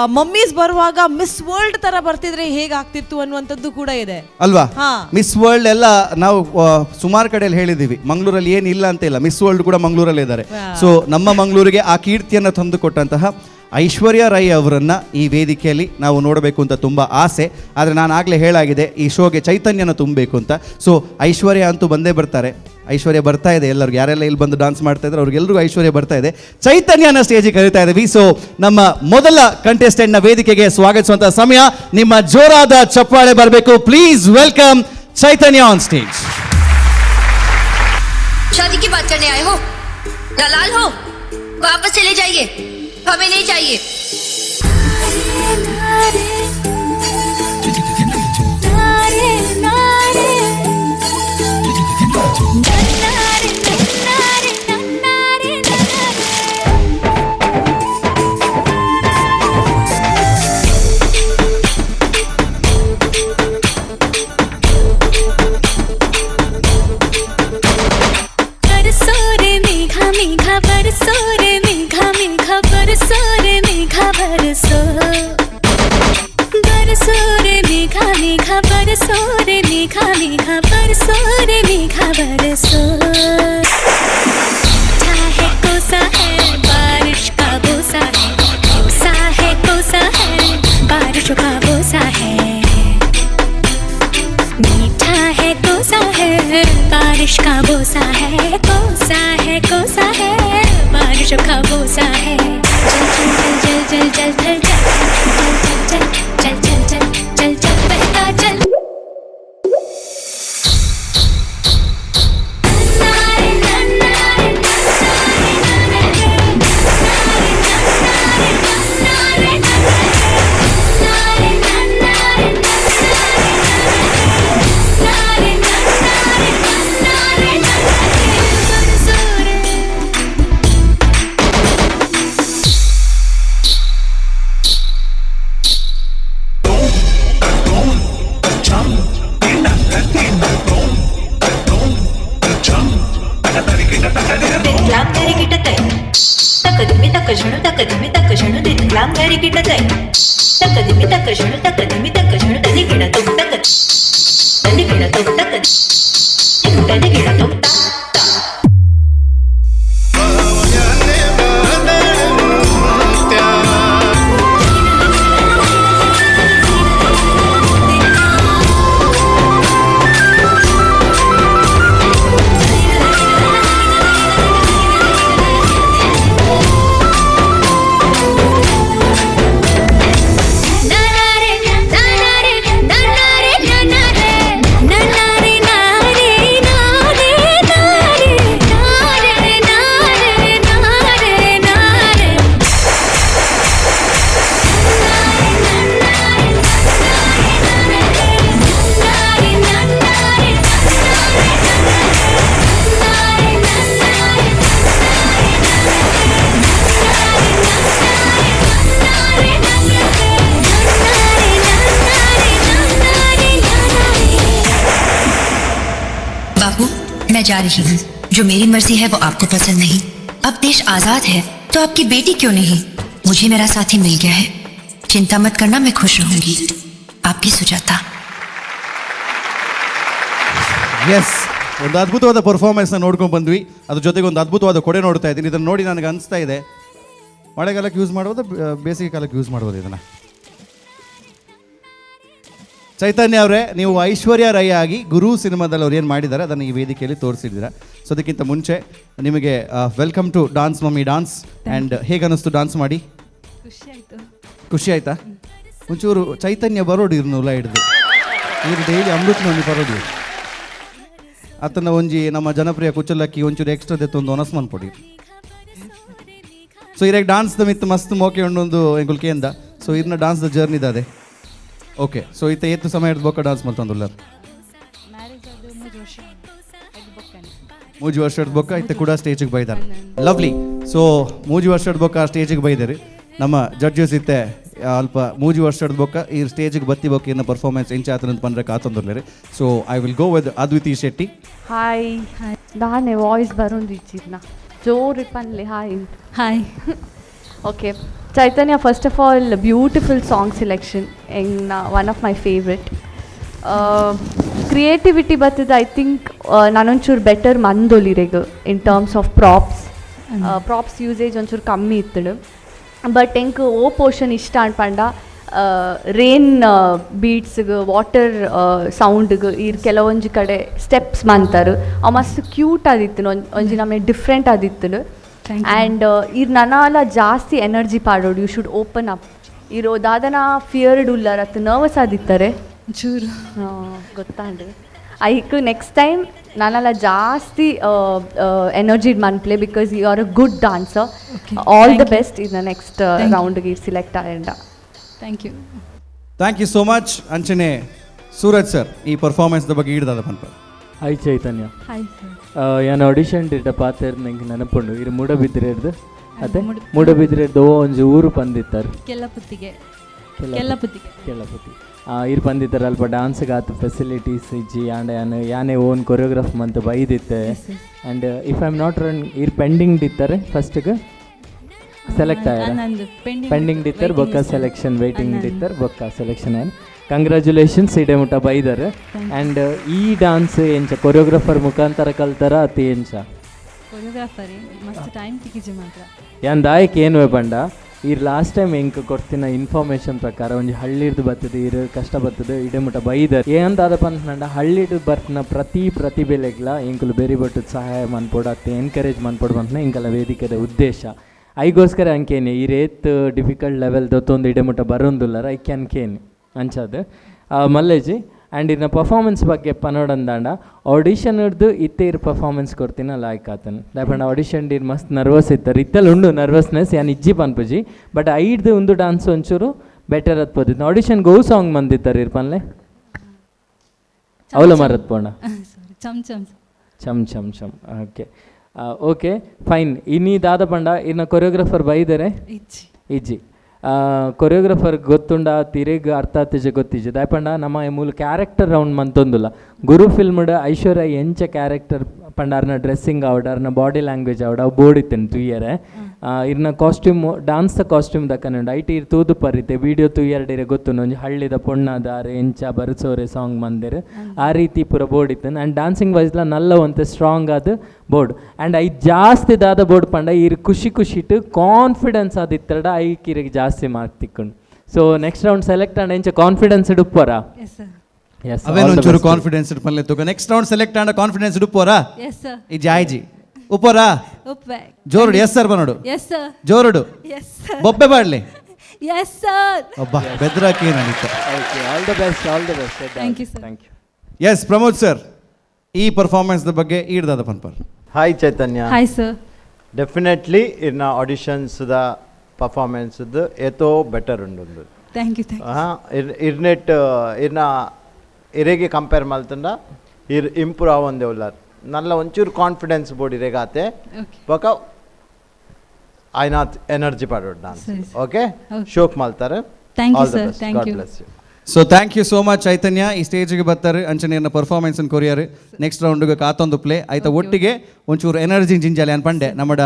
ಮಮ್ಮೀಸ್ ಬರುವಾಗ ಮಿಸ್ ವರ್ಲ್ಡ್ ತರ ಬರ್ತಿದ್ರೆ ಹೇಗಾಗ್ತಿತ್ತು ಅನ್ನುವಂಥದ್ದು ಕೂಡ ಇದೆ. ಅಲ್ವಾ? ಹಾ. ಮಿಸ್ ವರ್ಲ್ಡ್ ಎಲ್ಲ ನಾವು ಸುಮಾರು ಕಡೆಯಲ್ಲಿ ಹೇಳಿದೀವಿ. ಮಂಗಳೂರಲ್ಲಿ ಏನಿಲ್ಲ ಅಂತ ಇಲ್ಲ, ಮಿಸ್ ವರ್ಲ್ಡ್ ಕೂಡ ಮಂಗಳೂರಲ್ಲಿ ಇದ್ದಾರೆ. ಸೊ ನಮ್ಮ ಮಂಗಳೂರಿಗೆ ಆ ಕೀರ್ತಿಯನ್ನು ತಂದು ಕೊಟ್ಟಂತಹ ಐಶ್ವರ್ಯ ರೈ ಅವರನ್ನ ಈ ವೇದಿಕೆಯಲ್ಲಿ ನಾವು ನೋಡಬೇಕು ಅಂತ ತುಂಬ ಆಸೆ. ಆದರೆ ನಾನು ಆಗಲೇ ಹೇಳಾಗಿದೆ, ಈ ಶೋಗೆ ಚೈತನ್ಯನ ತುಂಬಬೇಕು ಅಂತ. ಸೊ ಐಶ್ವರ್ಯ ಅಂತೂ ಬಂದೇ ಬರ್ತಾರೆ. ಐಶ್ವರ್ಯ ಬರ್ತಾ ಇದೆ ಎಲ್ಲರಿಗೂ. ಯಾರೆಲ್ಲ ಇಲ್ಲಿ ಬಂದು ಡಾನ್ಸ್ ಮಾಡ್ತಾ ಇದ್ದಾರೆ ಅವ್ರಿಗೆಲ್ರಿಗೂ ಐಶ್ವರ್ಯ ಬರ್ತಾ ಇದೆ. ಚೈತನ್ಯನ ಸ್ಟೇಜಿಗೆ ಕರೀತಾ ಇದ್ದೀವಿ. ಸೊ ನಮ್ಮ ಮೊದಲ ಕಂಟೆಸ್ಟೆಂಟ್ನ ವೇದಿಕೆಗೆ ಸ್ವಾಗತಿಸುವಂತಹ ಸಮಯ. ನಿಮ್ಮ ಜೋರಾದ ಚಪ್ಪಾಳೆ ಬರಬೇಕು. Please welcome Chaitanya on stage. शादी की बात करने आए हो? दलाल हो? वापस चले जाइए, हमें नहीं चाहिए। बरसो रे मेघा मेघा बरसो रे मेघा मेघा बरसो रे मेघा बरसो, बरसो रे मेघा मेघा बरसो रे मेघा मेघा बरसो रे मेघा बरसो। मीठा है कोसा है बारिश का बोसा है, कोसा है कोसा है बारिश का बोसा है, मीठा है कोसा है बारिश का बोसा है, कोसा है कोसा है बारिश का बोसा है। चल चल चल चल चल चल चल चल चल चल चल चल चल चल बहता चल। नन्नारे नन्नारे नन्नारे नन्नारे नन्नारे नन्नारे नन्नारे नन्नारे नन्नारे नन्नारे बरसो रे। ತಕ ಧಿಮಿ ತಕ ಝಣು ತಕ ಧಿಮಿ ತಕ ಝಣು ದಿತ್ ಲಾಂಗ್ ಗಿಟ ತೈ ತಕ ಧಿಮಿ ತಕ ಝಣು ತಕ ಧಿಮಿ ತಕ ಝಣು ತದಿ ಗಿಡ ತುಮ್ ತಕ ತದಿ ಗಿಡ ತುಮ್ ತಕ ತದಿ ಗಿಡ ತುಮ್ ತಾ. बाबू, मैं जा रही हूँ। जो मेरी मर्जी है वो आपको पसंद नहीं। अब देश आजाद है तो आपकी बेटी क्यों नहीं? मुझे मेरा साथी मिल गया है, चिंता मत करना, मैं खुश रहूंगी। आपकी सुजाता। ಎಸ್, ಒಂದು ಅದ್ಭುತವಾದ ಪರ್ಫಾರ್ಮೆನ್ಸ್ನ ನೋಡ್ಕೊಂಡು ಬಂದ್ವಿ. ಅದ್ರ ಜೊತೆಗೆ ಒಂದು ಅದ್ಭುತವಾದ ಕೊಡೆ ನೋಡ್ತಾ ಇದ್ದೀನಿ. ಇದನ್ನು ನೋಡಿ ನನಗೆ ಅನಿಸ್ತಾ ಇದೆ, ಮಳೆಗಾಲಕ್ಕೆ ಯೂಸ್ ಮಾಡ್ಬೋದು, ಬೇಸಿಗೆ ಕಾಲಕ್ಕೆ ಯೂಸ್ ಮಾಡ್ಬೋದು ಇದನ್ನು. ಚೈತನ್ಯ ಅವರೇ, ನೀವು ಐಶ್ವರ್ಯ ರೈ ಆಗಿ ಗುರು ಸಿನಿಮಾದಲ್ಲಿ ಅವ್ರು ಏನು ಮಾಡಿದ್ದಾರೆ ಅದನ್ನು ಈ ವೇದಿಕೆಯಲ್ಲಿ ತೋರಿಸಿದ್ದೀರಾ. ಸೊ ಅದಕ್ಕಿಂತ ಮುಂಚೆ ನಿಮಗೆ welcome to dance mummy dance. And ಹೇಗೆ ಅನ್ನಿಸ್ತು ಡಾನ್ಸ್ ಮಾಡಿ? ಖುಷಿ ಆಯಿತು. ಖುಷಿ ಆಯ್ತಾ? ಒಂಚೂರು ಚೈತನ್ಯ ಬರೋಡು ಇರ್ನುಲ್ಲ ಹಿಡಿದು ಇವ್ರು ಡೈಲಿ ಅಮೃತ ಮಮ್ಮಿ ಬರೋಡು ಆತನ ಒಂಜಿ ನಮ್ಮ ಜನಪ್ರಿಯ ಕುಚ್ಚಲಕ್ಕಿ ಒಂಚೂರು ಎಕ್ಸ್ಟ್ರಾ ದೆತ್ತು ಒಂದು ಒನಸ್ಮನ್ ಪೊಡಿ. ಸೊ ಇರಾಗ ಡಾನ್ಸ್ ಮಿತ್ ಮಸ್ತ್ ಮೋಕೆ ಉಂಡೊಂದು ಎಂಕುಲ್ ಕೇಂದ. ಸೊ ಇರ್ನ dance the journey ದಾದೆ. Okay, so ಇತ್ತ ಏತು ಸಮಯ ಹಿಡ್ದು ಬೊಕ್ಕ ಡಾನ್ಸ್ ಮಲ್ತೊಂದುಲ್ಲರ್? ಮೂಜಿ ವರ್ಷದ ಬೊಕ್ಕ ಇತ್ತ ಕೂಡ ಸ್ಟೇಜಿಗೆ ಬೈದಾರೆ. ಲವ್ಲಿ. ಸೊ ಮೂಜಿ ವರ್ಷದ ಬೊಕ್ಕ ಸ್ಟೇಜಿಗೆ ಬೈದಾರೆ ನಮ್ಮ ಜಡ್ಜಸ್. ಇತ್ತೆ ಅಲ್ಪ ಮೂಜಿ ವರ್ಷದ ಬೊಕ್ಕ ಈ ಸ್ಟೇಜಿಗೆ ಬತ್ತಿ ಬೊಕ್ಕ ಇನ್ನ ಪರ್ಫಾರ್ಮೆನ್ಸ್ ಎಂಚ ಆತನ ಪಂಡ್ರೆ ಕಾತೊಂದುರ್ಲೇರಿ. So I will go with Adviti Shetty. Hi. ದಾನೆ ವಾಯ್ಸ್ ಬರೋದು ಇಚ್ಚಿದ್ನ ಜೋರು ಪನ್ಲೆ. Hi. Hi. Okay Chaitanya, first of all beautiful song selection, ಎಂಗ್ one of my favourite. Creativity ಬರ್ತದೆ. I think ನಾನೊಂಚೂರು better ಮಂದೊಲಿರೆಗ್ in terms of props. Props usage ಒಂಚೂರು ಕಮ್ಮಿ ಇತ್ತು. But ಎಂಕ್ ಓ portion ಇಷ್ಟ ಅನ್ಪಂಡ rain ಬೀಟ್ಸ್ಗೆ, water ಸೌಂಡ್ಗೆ ಈರ್ ಕೆಲವೊಂಜಿ ಕಡೆ ಸ್ಟೆಪ್ಸ್ ಮಂತಾರೆ, ಅವು ಮಸ್ತ್ ಕ್ಯೂಟ್ ಆದಿತ್ತು, ಒಂಜಿ ನಮಗೆ ಡಿಫ್ರೆಂಟ್ ಆದಿತ್ತು. ಆ್ಯಂಡ್ ಈರ್ ನನಲ ಜಾಸ್ತಿ energy ಪಾಡೋಡು, you should open up. ಇರೋ ದಾದನ ಫಿಯರ್ಡ್ ಉಲ್ಲಾರ ಅತ್ತು ನರ್ವಸ್ ಆದಿತ್ತಾರೆ ಚೂರು ಗೊತ್ತಾಂಡ್. ಐಕ್ ನೆಕ್ಸ್ಟ್ ಟೈಮ್ ನಾನೆಲ್ಲ ಜಾಸ್ತಿ energy ಮನ್ಪ್ಲೆ, because you are a good dancer. All the best in the next ರೌಂಡ್ಗೆ select ಆಯಂಡ. Thank you. Thank you so much. ಅಂಚನೆ ಸೂರಜ್ ಸರ್, ಈ ಪರ್ಫಾರ್ಮೆನ್ಸ್ ಬಗ್ಗೆ ಈಡ್ದಾದ ಪನ್ಪ. ಹಾಯ್ ಚೈತನ್ಯ. Hi sir. ಯಾನ್ ಆಡಿಷನ್ ಇಟ್ಟ ಪಾತೆರ್ ನಂಗೆ ನೆನಪುಂಡು. ಇರು ಮೂಡಬಿದ್ರೆರ್ದು ಅದೇ ಮೂಡಬಿದ್ರೆರ್ದು ಓ ಒಂಜಿ ಊರು ಪಂದಿತ್ತಾರೆ. ಕೆಲ್ಲಪುತ್ತಿಗೆ. ಕೆಲ್ಲಪುತ್ತಿಗೆ. ಕೆಲ್ಲಪುತ್ತಿ ಇರು ಪಂದಿತ್ತಾರೆ. ಅಲ್ಪ ಡಾನ್ಸ್ಗೆ ಆತು ಫೆಸಿಲಿಟೀಸ್ ಇಜ್ಜಿ ಆಂಡ ಯಾನ್ ಯಾನೇ ಓನ್ ಕೊರಿಯೋಗ್ರಾಫ್ ಮಂತ್ ಬೈದಿತ್ತೆ. And if I am not wrong ಇರ್ ಪೆಂಡಿಂಗ್ ಇತ್ತಾರೆ ಫಸ್ಟ್ಗೆ ಸೆಲೆಕ್ಟ್ ಆಯ್ರ? ಪೆಂಡಿಂಗ್ ಇತ್ತಾರೆ ಬೊಕ್ಕ ಸೆಲೆಕ್ಷನ್ ವೇಟಿಂಗ್ ಇತ್ತಾರೆ ಬೊಕ್ಕ ಸೆಲೆಕ್ಷನ್ ಆಯ್ತು. ಕಂಗ್ರ್ಯಾಚುಲೇಷನ್ಸ್ ಇಡೆ ಮುಟ್ಟ ಬೈದಾರೆ. ಆ್ಯಂಡ್ ಈ ಡಾನ್ಸ್ ಎಂಚ ಕೊರಿಯೋಗ್ರಾಫರ್ ಮುಖಾಂತರ ಕಲ್ತಾರ ಅತಿ ಎಂಚ? ಕೊರಿಯೋಗ್ರಾಫರ್ ಮಸ್ತ್ ಟೈಮ್ ತಿಕ್ಕಿಜಿ ಮಾತ್ರ. ಯಾನ್ ದಾಯಕ್ ಏನು ಪಂಡ ಈರ್ ಲಾಸ್ಟ್ ಟೈಮ್ ಎಂಕ್ ಕೊಡ್ತಿನ ಇನ್ಫಾರ್ಮೇಷನ್ ಪ್ರಕಾರ ಒಂಜಿ ಹಳ್ಳಿರ್ದು ಬರ್ತದೆ, ಇರು ಕಷ್ಟ ಬರ್ತದೆ, ಇಡೆ ಮುಟ್ಟ ಬೈದಾರೆ. ಏನಂತ ಪಂಡ ಹಳ್ಳಿಡ್ ಬರ್ತಿನ ಪ್ರತಿ ಪ್ರತಿಭೆಲೆಗ್ಲ ಎಂಕುಲು ಬೇರೆ ಬಟ್ಟದ ಸಹಾಯ ಮನ್ಪೊಡು ಅತ್ತೆ ಎನ್ಕರೇಜ್ ಮನ್ಪೊಡು ಪಂಪನ ಎಂಕಲ ವೇದಿಕೆದ ಉದ್ದೇಶ. ಐಗೋಸ್ಕರ ಅಂಕೇನೆ ಈ ರೇತ್ ಡಿಫಿಕಲ್ಟ್ ಲೆವೆಲ್ ದೊತ್ತೊಂದು ಇಡೆ ಮುಟ್ಟ ಬರೋಂದುಲ್ಲರ ಐಕೆ ಅನ್ಕೇನೆ ಅಂಚಾದ ಮಲ್ಲೇಜಿ. ಆ್ಯಂಡ್ ಇನ್ನ ಪರ್ಫಾರ್ಮೆನ್ಸ್ ಬಗ್ಗೆ ಪನೋಡಂದಾಂಡ ಆಡಿಷನ್ ಹಿಡ್ದು ಇತ್ತೆ ಇರ್ ಪರ್ಫಾರ್ಮೆನ್ಸ್ ಕೊಡ್ತೀನ ಲಾಯ್ಕ್ ಆತನ. ದಾಯಪಂಡ ಆಡಿಷನ್ ಇರ್ ಮಸ್ತ್ ನರ್ವಸ್ ಇತ್ತಾರೆ, ಇತ್ತಲ್ಲಿ ಉಂಡು ನರ್ವಸ್ನೆಸ್ ಯಾನ್ ಇಜ್ಜಿ ಪನ್ಪುಜಿ, ಬಟ್ ಐಡ್ದು ಒಂದು ಡಾನ್ಸ್ ಒಂಚೂರು ಬೆಟರ್ ಅತ್ಪೋದಿತ್ತು. ಆಡಿಷನ್ ಗೋ ಸಾಂಗ್ ಮಂದಿತ್ತಾರೆ ಇರ್ ಪನ್ಲೆ ಅವಲ ಮರತ್ ಪೋಣ. ಚಮ್ ಚಮ್ ಚಮ್ ಚಮ್ ಚಮ್. Okay okay fine. ಇನ್ನಿ ದಾದ ಪಂಡ ಇನ್ನು ಕೊರಿಯೋಗ್ರಾಫರ್ ಬೈದರೆ ಇಜ್ಜಿ ಕೊರಿಯೋಗ್ರಾಫರ್ ಗೊತ್ತುಂಡ ತಿರುಗ್ ಅರ್ಥ ಆತಿಜೆ ಗೊತ್ತಿಜ್ಜಿ. ದಾಯಪಂಡ ನಮ್ಮ ಮೂಲ ಕ್ಯಾರೆಕ್ಟರ್ ರೌಂಡ್ ಮಂತೊಂದುಲ್ಲ ಗುರು ಫಿಲ್ಮ್ಡ್ ಐಶ್ವರ್ಯ ಎಂಚ ಕ್ಯಾರೆಕ್ಟರ್ ಪಂಡ ಅರ್ನ ಡ್ರೆಸ್ಸಿಂಗ್ ಆವಡ್, ಅರ್ನ ಬಾಡಿ ಲ್ಯಾಂಗ್ವೇಜ್ ಆವಡ್, ಅವು ಬೋಡಿತ್ತೇನೆ ತೂಯರೆ. ಇರ್ನ ಕಾಸ್ಟ್ಯೂಮ್, ಡಾನ್ಸ್ the costume ದಕ್ಕನುಂಡು. ಐಟ್ ಇರ್ ತೂದು ಪರಿತೆ ವಿಡಿಯೋ ತೂಯರ್ಡಿರೆ ಗೊತ್ತುಂಡು, ಒಂಜಿ ಹಳ್ಳಿದ ಪೊಣ್ಣಾದಾರೆ ಎಂಚ ಬರುಸೋರೆ ಸಾಂಗ್ ಮಂದೆರ್, ಆ ರೀತಿ ಪೂರ ಬೋಡಿತ್ತೇನೆ. ಆ್ಯಂಡ್ ಡಾನ್ಸಿಂಗ್ ವೈಸ್ಲ ನಲ್ಲ ಒಂತೆ ಸ್ಟ್ರಾಂಗ್ ಆದ್ ಬೋರ್ಡ್. ಆ್ಯಂಡ್ I ಜಾಸ್ತಿ ದಾದ ಬೋರ್ಡ್ ಪಂಡ ಇರ್ ಖುಷಿ ಖುಷಿಟ್ ಕಾನ್ಫಿಡೆನ್ಸ್ ಆದಿತ್ತಡ ಐಕ್ ಇರಿಗೆ ಜಾಸ್ತಿ ಮಾರ್ಕ್ ತಿಕ್ಕುಂಡು. ಸೊ ನೆಕ್ಸ್ಟ್ ರೌಂಡ್ ಸೆಲೆಕ್ಟ್ ಆಂಡ್ ಎಂಚ ಕಾನ್ಫಿಡೆನ್ಸ್ ಇಡುಪ್ಪರ. Yes sir. S. ಅವೇನು ಒಂಚೂರು ಕಾನ್ಫಿಡೆನ್ಸ್ ಪನ್ಲೆ ತೂಕ. ನೆಕ್ಸ್ಟ್ ರೌಂಡ್ ಸೆಲೆಕ್ಟ್ ಆಂಡ ಕಾನ್ಫಿಡೆನ್ಸ್ ಇಡುಪ್ಪೋರಾ? Yes sir. ಈ ಜಾಯ್ಜಿ ಉಪ್ಪೋರಾ? ಉಪ್ಪೆ. ಜೋರುಡು ಎಸ್ ಸರ್ ಬನ್ನೋಡು. Yes sir. ಜೋರುಡು. Yes sir. ಬೊಬ್ಬೆ ಬಾಡ್ಲಿ. Yes sir. ಒಬ್ಬ ಬೆದ್ರಾಕಿ ನಡೀತ. Okay, all the best, all the best. Thank you sir. Thank you. Yes Pramod sir, ಈ ಪರ್ಫಾರ್ಮೆನ್ಸ್ ಬಗ್ಗೆ ಈಡ್ದಾದ ಪನ್ಪರ್. ಹಾಯ್ ಚೈತನ್ಯ. Hi sir. Definitely ಇರ್ನ ಆಡಿಷನ್ಸ್ the performance ಏತೋ better ಉಂಡು. Thank you, thank ಇರ್ನೆಟ್ ಇರ್ನ ಇರೆಗೆ compare ಮಲ್ತಂಡ ಇರ್ ಇಂಪ್ರೂವ್ ಆವೊಂದೆ ಉಲ್ಲಾರ್. ನಲ್ಲ ಒಂಚೂರು ಕಾನ್ಫಿಡೆನ್ಸ್ ಬೋರ್ಡ್ ಇರೆಗಾತೆ. ಬೊಕ ಆಯ್ನಾತ್ ಎನರ್ಜಿ ಪಾಡೋಡು ಡಾನ್ಸ್. ಸರಿ. ಓಕೆ. Okay. ಶೋಕ್ ಮಲ್ತಾರೆ. Thank you all the sir. Best. Thank god you. Bless you. So thank you so much Chaitanya. ಈ ಸ್ಟೇಜ್ಗೆ ಬರ್ತಾರೆ ಅಂಚನೆ ಪರ್ಫಾರ್ಮೆನ್ಸ್ ಕೊರಿಯರ್. ನೆಕ್ಸ್ಟ್ ರೌಂಡ್ಗೆ ಕಾತೊಂದು ಪ್ಲೇ ಆಯ್ತಾ? ಒಟ್ಟಿಗೆ ಒಂಚೂರು ಎನರ್ಜಿ ಜಿಂಜಾಲಿ ಅನ್ ಪಂಡೆ. ನಮ್ಮಡ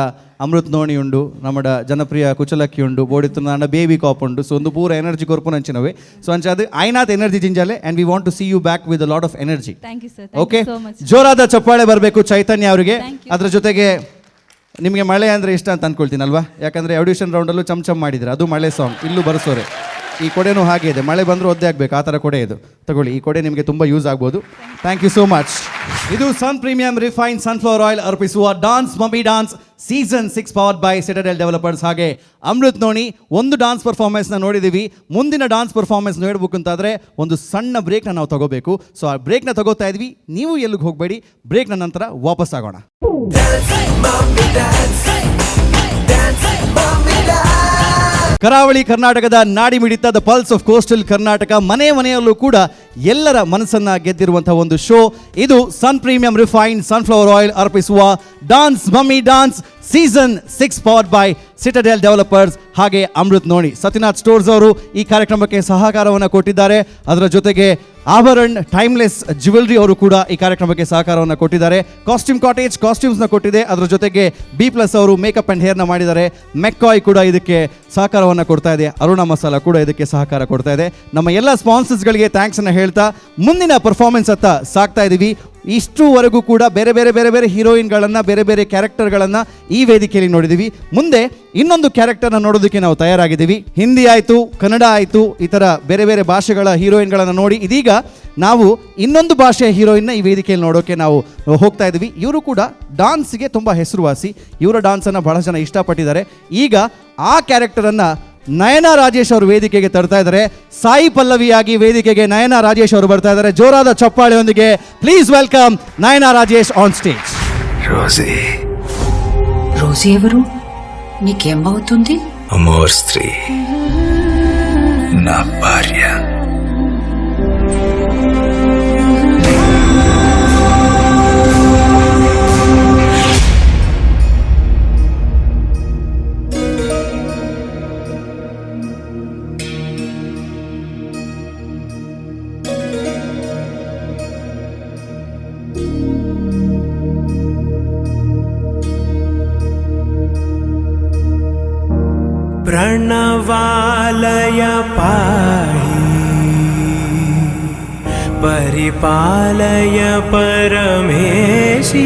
ಅಮೃತ್ ನೋಣಿ ಉಂಡು, ನಮ್ಮಡ ಜನಪ್ರಿಯ ಕುಚಲಕ್ಕಿ ಉಂಡು, ಬೋಡಿತ್ತು ನಾಡ ಬೇಬಿ ಕಾಪ್ ಉಂಡು. ಸೊ ಒಂದು ಪೂರ ಎನರ್ಜಿ ಕೊರ್ಪುನ ಅಂಚಿನವೇ. ಸೊ ಅಂಚ ಅದು ಐನಾಥ್ energy ಜಿಂಜಾಲೆ, and we want to see you back with lot of energy. Thank you sir, thank okay. You so much. ಜೋರಾದ ಚಪ್ಪಾಳೆ ಬರಬೇಕು ಚೈತನ್ಯ ಅವರಿಗೆ. Thank you. ಅದ್ರ ಜೊತೆಗೆ ನಿಮಗೆ ಮಳೆ ಅಂದರೆ ಇಷ್ಟ ಅಂತ ಅನ್ಕೊಳ್ತೀನಲ್ವಾ? ಯಾಕಂದರೆ ಆಡಿಷನ್ ರೌಂಡಲ್ಲೂ ಚಮ್ ಚಮ್ ಮಾಡಿದ್ರೆ ಅದು ಮಳೆ ಸಾಂಗ್, ಇಲ್ಲೂ ಬರೆಸೋರೆ. ಈ ಕೊಡೆನೂ ಹಾಗೆ ಇದೆ, ಮಳೆ ಬಂದರೂ ಒದ್ದೆ ಆಗಬೇಕು, ಆ ಥರ ಕೊಡೆ ಇದು. ತಗೊಳ್ಳಿ, ಈ ಕೊಡೆ ನಿಮಗೆ ತುಂಬ ಯೂಸ್ ಆಗ್ಬೋದು. Thank you so much. ಇದು Sun Premium refine sunflower oil ಅರ್ಪಿಸುವ dance mummy dance season 6, powered by Citadel Developers ಹಾಗೆ ಅಮೃತ್ ನೋಣಿ. ಒಂದು ಡಾನ್ಸ್ ಪರ್ಫಾರ್ಮೆನ್ಸ್ನ ನೋಡಿದ್ದೀವಿ. ಮುಂದಿನ ಡಾನ್ಸ್ ಪರ್ಫಾರ್ಮೆನ್ಸ್ ನೋಡಬೇಕು ಅಂತಾದರೆ ಒಂದು ಸಣ್ಣ ಬ್ರೇಕ್ನ ನಾವು ತಗೋಬೇಕು. ಸೊ ಆ ಬ್ರೇಕ್ನ ತಗೋತಾ ಇದ್ವಿ. ನೀವು ಎಲ್ಲಿಗೆ ಹೋಗಬೇಡಿ, ಬ್ರೇಕ್ನ ನಂತರ ವಾಪಸ್ ಆಗೋಣ. Mummy dance, dance, mummy dance. ಕರಾವಳಿ ಕರ್ನಾಟಕದ ನಾಡಿ ಮಿಡಿತ, the pulse of coastal Karnataka, ಮನೆ ಮನೆಯಲ್ಲೂ ಕೂಡ ಎಲ್ಲರ ಮನಸ್ಸನ್ನ ಗೆದ್ದಿರುವಂತಹ ಒಂದು ಶೋ ಇದು. Sun Premium refine sunflower oil ಅರ್ಪಿಸುವ dance mummy dance season 6, powered by Citadel Developers ಹಾಗೆ ಅಮೃತ್ ನೋಣಿ. ಸತ್ಯನಾಥ್ ಸ್ಟೋರ್ಸ್ ಅವರು ಈ ಕಾರ್ಯಕ್ರಮಕ್ಕೆ ಸಹಕಾರವನ್ನು ಕೊಟ್ಟಿದ್ದಾರೆ. ಅದರ ಜೊತೆಗೆ ಆಭರಣ್ ಟೈಮ್ಲೆಸ್ ಜ್ಯುವೆಲ್ರಿ ಅವರು ಕೂಡ ಈ ಕಾರ್ಯಕ್ರಮಕ್ಕೆ ಸಹಕಾರವನ್ನು ಕೊಟ್ಟಿದ್ದಾರೆ. ಕಾಸ್ಟ್ಯೂಮ್ ಕಾಟೇಜ್ ಕಾಸ್ಟ್ಯೂಮ್ಸ್ನ ಕೊಟ್ಟಿದೆ. ಅದರ ಜೊತೆಗೆ ಬಿ ಪ್ಲಸ್ ಅವರು ಮೇಕಪ್ ಆ್ಯಂಡ್ ಹೇರ್ನ ಮಾಡಿದ್ದಾರೆ. ಮೆಕ್ಕಾಯ್ ಕೂಡ ಇದಕ್ಕೆ ಸಹಕಾರವನ್ನು ಕೊಡ್ತಾ ಇದೆ. ಅರುಣ ಮಸಾಲ ಕೂಡ ಇದಕ್ಕೆ ಸಹಕಾರ ಕೊಡ್ತಾ ಇದೆ. ನಮ್ಮ ಎಲ್ಲ ಸ್ಪಾನ್ಸರ್ಸ್ಗಳಿಗೆ ಥ್ಯಾಂಕ್ಸನ್ನು ಹೇಳ್ತಾ ಮುಂದಿನ ಪರ್ಫಾರ್ಮೆನ್ಸ್ ಅತ್ತ ಸಾಗ್ತಾ ಇದ್ದೀವಿ. ಇಷ್ಟುವರೆಗೂ ಕೂಡ ಬೇರೆ ಬೇರೆ ಬೇರೆ ಬೇರೆ ಹೀರೋಯಿನ್ಗಳನ್ನು, ಬೇರೆ ಬೇರೆ ಕ್ಯಾರೆಕ್ಟರ್ಗಳನ್ನು ಈ ವೇದಿಕೆಯಲ್ಲಿ ನೋಡಿದ್ದೀವಿ. ಮುಂದೆ ಇನ್ನೊಂದು ಕ್ಯಾರೆಕ್ಟರ್ನ ನೋಡೋದಕ್ಕೆ ನಾವು ತಯಾರಾಗಿದ್ದೀವಿ. ಹಿಂದಿ ಆಯಿತು, ಕನ್ನಡ ಆಯಿತು, ಈ ಥರ ಬೇರೆ ಬೇರೆ ಭಾಷೆಗಳ ಹೀರೋಯಿನ್ಗಳನ್ನು ನೋಡಿ ಇದೀಗ ನಾವು ಇನ್ನೊಂದು ಭಾಷೆಯ ಹೀರೋಯಿನ್ನ ಈ ವೇದಿಕೆಯಲ್ಲಿ ನೋಡೋಕೆ ನಾವು ಹೋಗ್ತಾ ಇದ್ದೀವಿ. ಇವರು ಕೂಡ ಡಾನ್ಸ್ಗೆ ತುಂಬ ಹೆಸರುವಾಸಿ. ಇವರ ಡಾನ್ಸನ್ನು ಬಹಳ ಜನ ಇಷ್ಟಪಟ್ಟಿದ್ದಾರೆ. ಈಗ ಆ ಕ್ಯಾರೆಕ್ಟರನ್ನು ನಯನ ರಾಜೇಶ್ ಅವರು ವೇದಿಕೆಗೆ ತರ್ತಾ ಇದ್ದಾರೆ. ಸಾಯಿ ಪಲ್ಲವಿಯಾಗಿ ವೇದಿಕೆಗೆ ನಯನ ರಾಜೇಶ್ ಅವರು ಬರ್ತಾ ಇದ್ದಾರೆ. ಜೋರಾದ ಚಪ್ಪಾಳೆಯೊಂದಿಗೆ please welcome Nayana Rajesh on stage. Rosie. Rosie ఎవరు? నీకేమవుతుంది? అమోర్ స్త్రీ, నా భార్య. प्रणवालय पाहि, परिपालय परमेशी,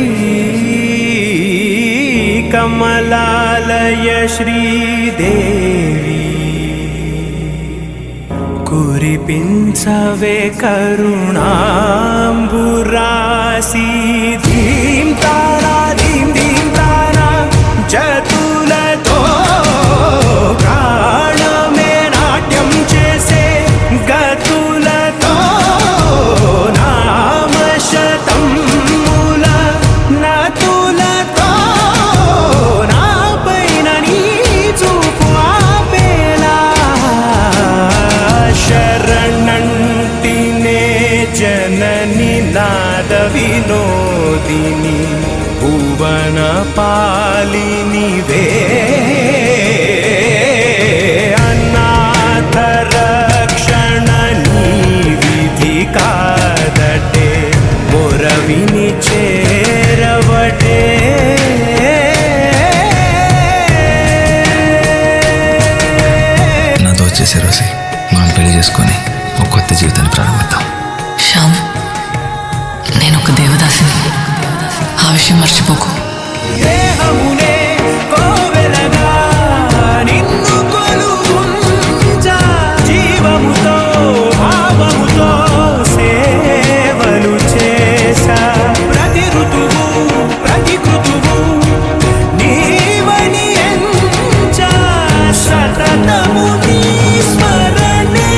कमलालय श्रीदेवी, कुरिपिंसवे करुणाम्बुरासि. धीं तारा धीं धीं तारा జతులతో ప్రాణమే నాట్యం చేసే గతులతో నామశతముల నతులతో నాపైన నీ చూపు ఆపేలా. శరణంటినే జనని నాద వినోదిని భువన పాలినివే, అనాథ రక్షణ నీ విధి కాదటే. ఆ విషయం మర్చిపోకు. దేహమునే కోవెలగా నిన్ను కొలువుంచా, జీవముతో భావముతో సేవలు చేశా. ప్రతి ఋతువు ప్రతి కృతువు నీవని ఎంచా, సతతము నీ స్మరణే.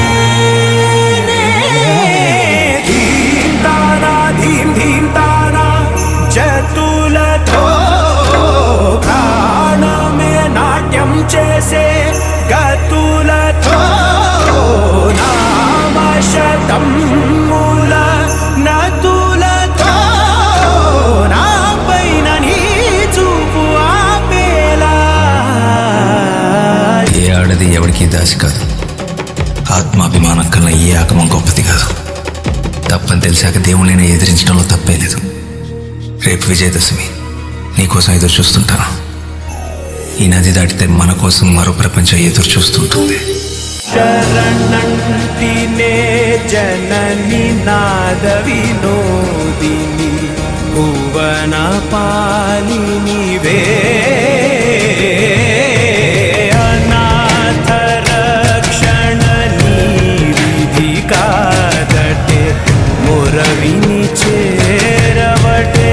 ధీం తానా ధీం ధీం తానా జతులతో ప్రాణమే నాట్యం చేసే గతులతో నామశతముల నతులతో నా పైన నీ చూపు ఆపేలా. ఏ ఆడది ఎవరికి దాసి కాదు. ఆత్మాభిమానం కన్నా ఏ ఆగమం గొప్పది కాదు. తప్పని తెలిసాక దేవుణ్ణి ఎదిరించడంలో తప్పే లేదు. రేపు విజయదశమి, నీకోసం ఎదురు చూస్తుంటాను. ఈ నది దాటితే మన కోసం మరో ప్రపంచం ఎదురు చూస్తుంటుంది. శరణంటినే జనని నాద వినోదిని భువన పాలిని వే, అనాథ రక్షణ నీ విధి కాదటే మురవిని చేరవటే.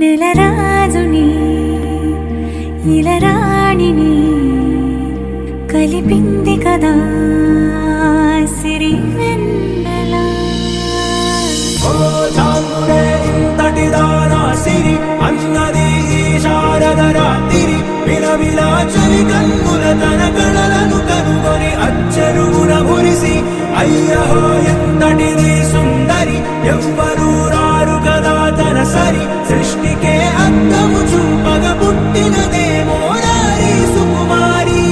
నెలరాజుని ఇలరాణిని కలిపింది కదా సిరి వెన్నెల. ఓ చాంగురే ఇంతటిదానా సిరి అన్నది ఈ శారద రాత్రి. విలవిలా చలి కన్నుల తన కళలను కనుగొని అచ్చరువున మురిసి, అయ్యహో ఎంతటిది సుందరి, ఎవ్వరూ రారు కదా తన సరి. సృష్టికే అద్దము చూపగ పుట్టినదేమో నారీ సుకుమారి.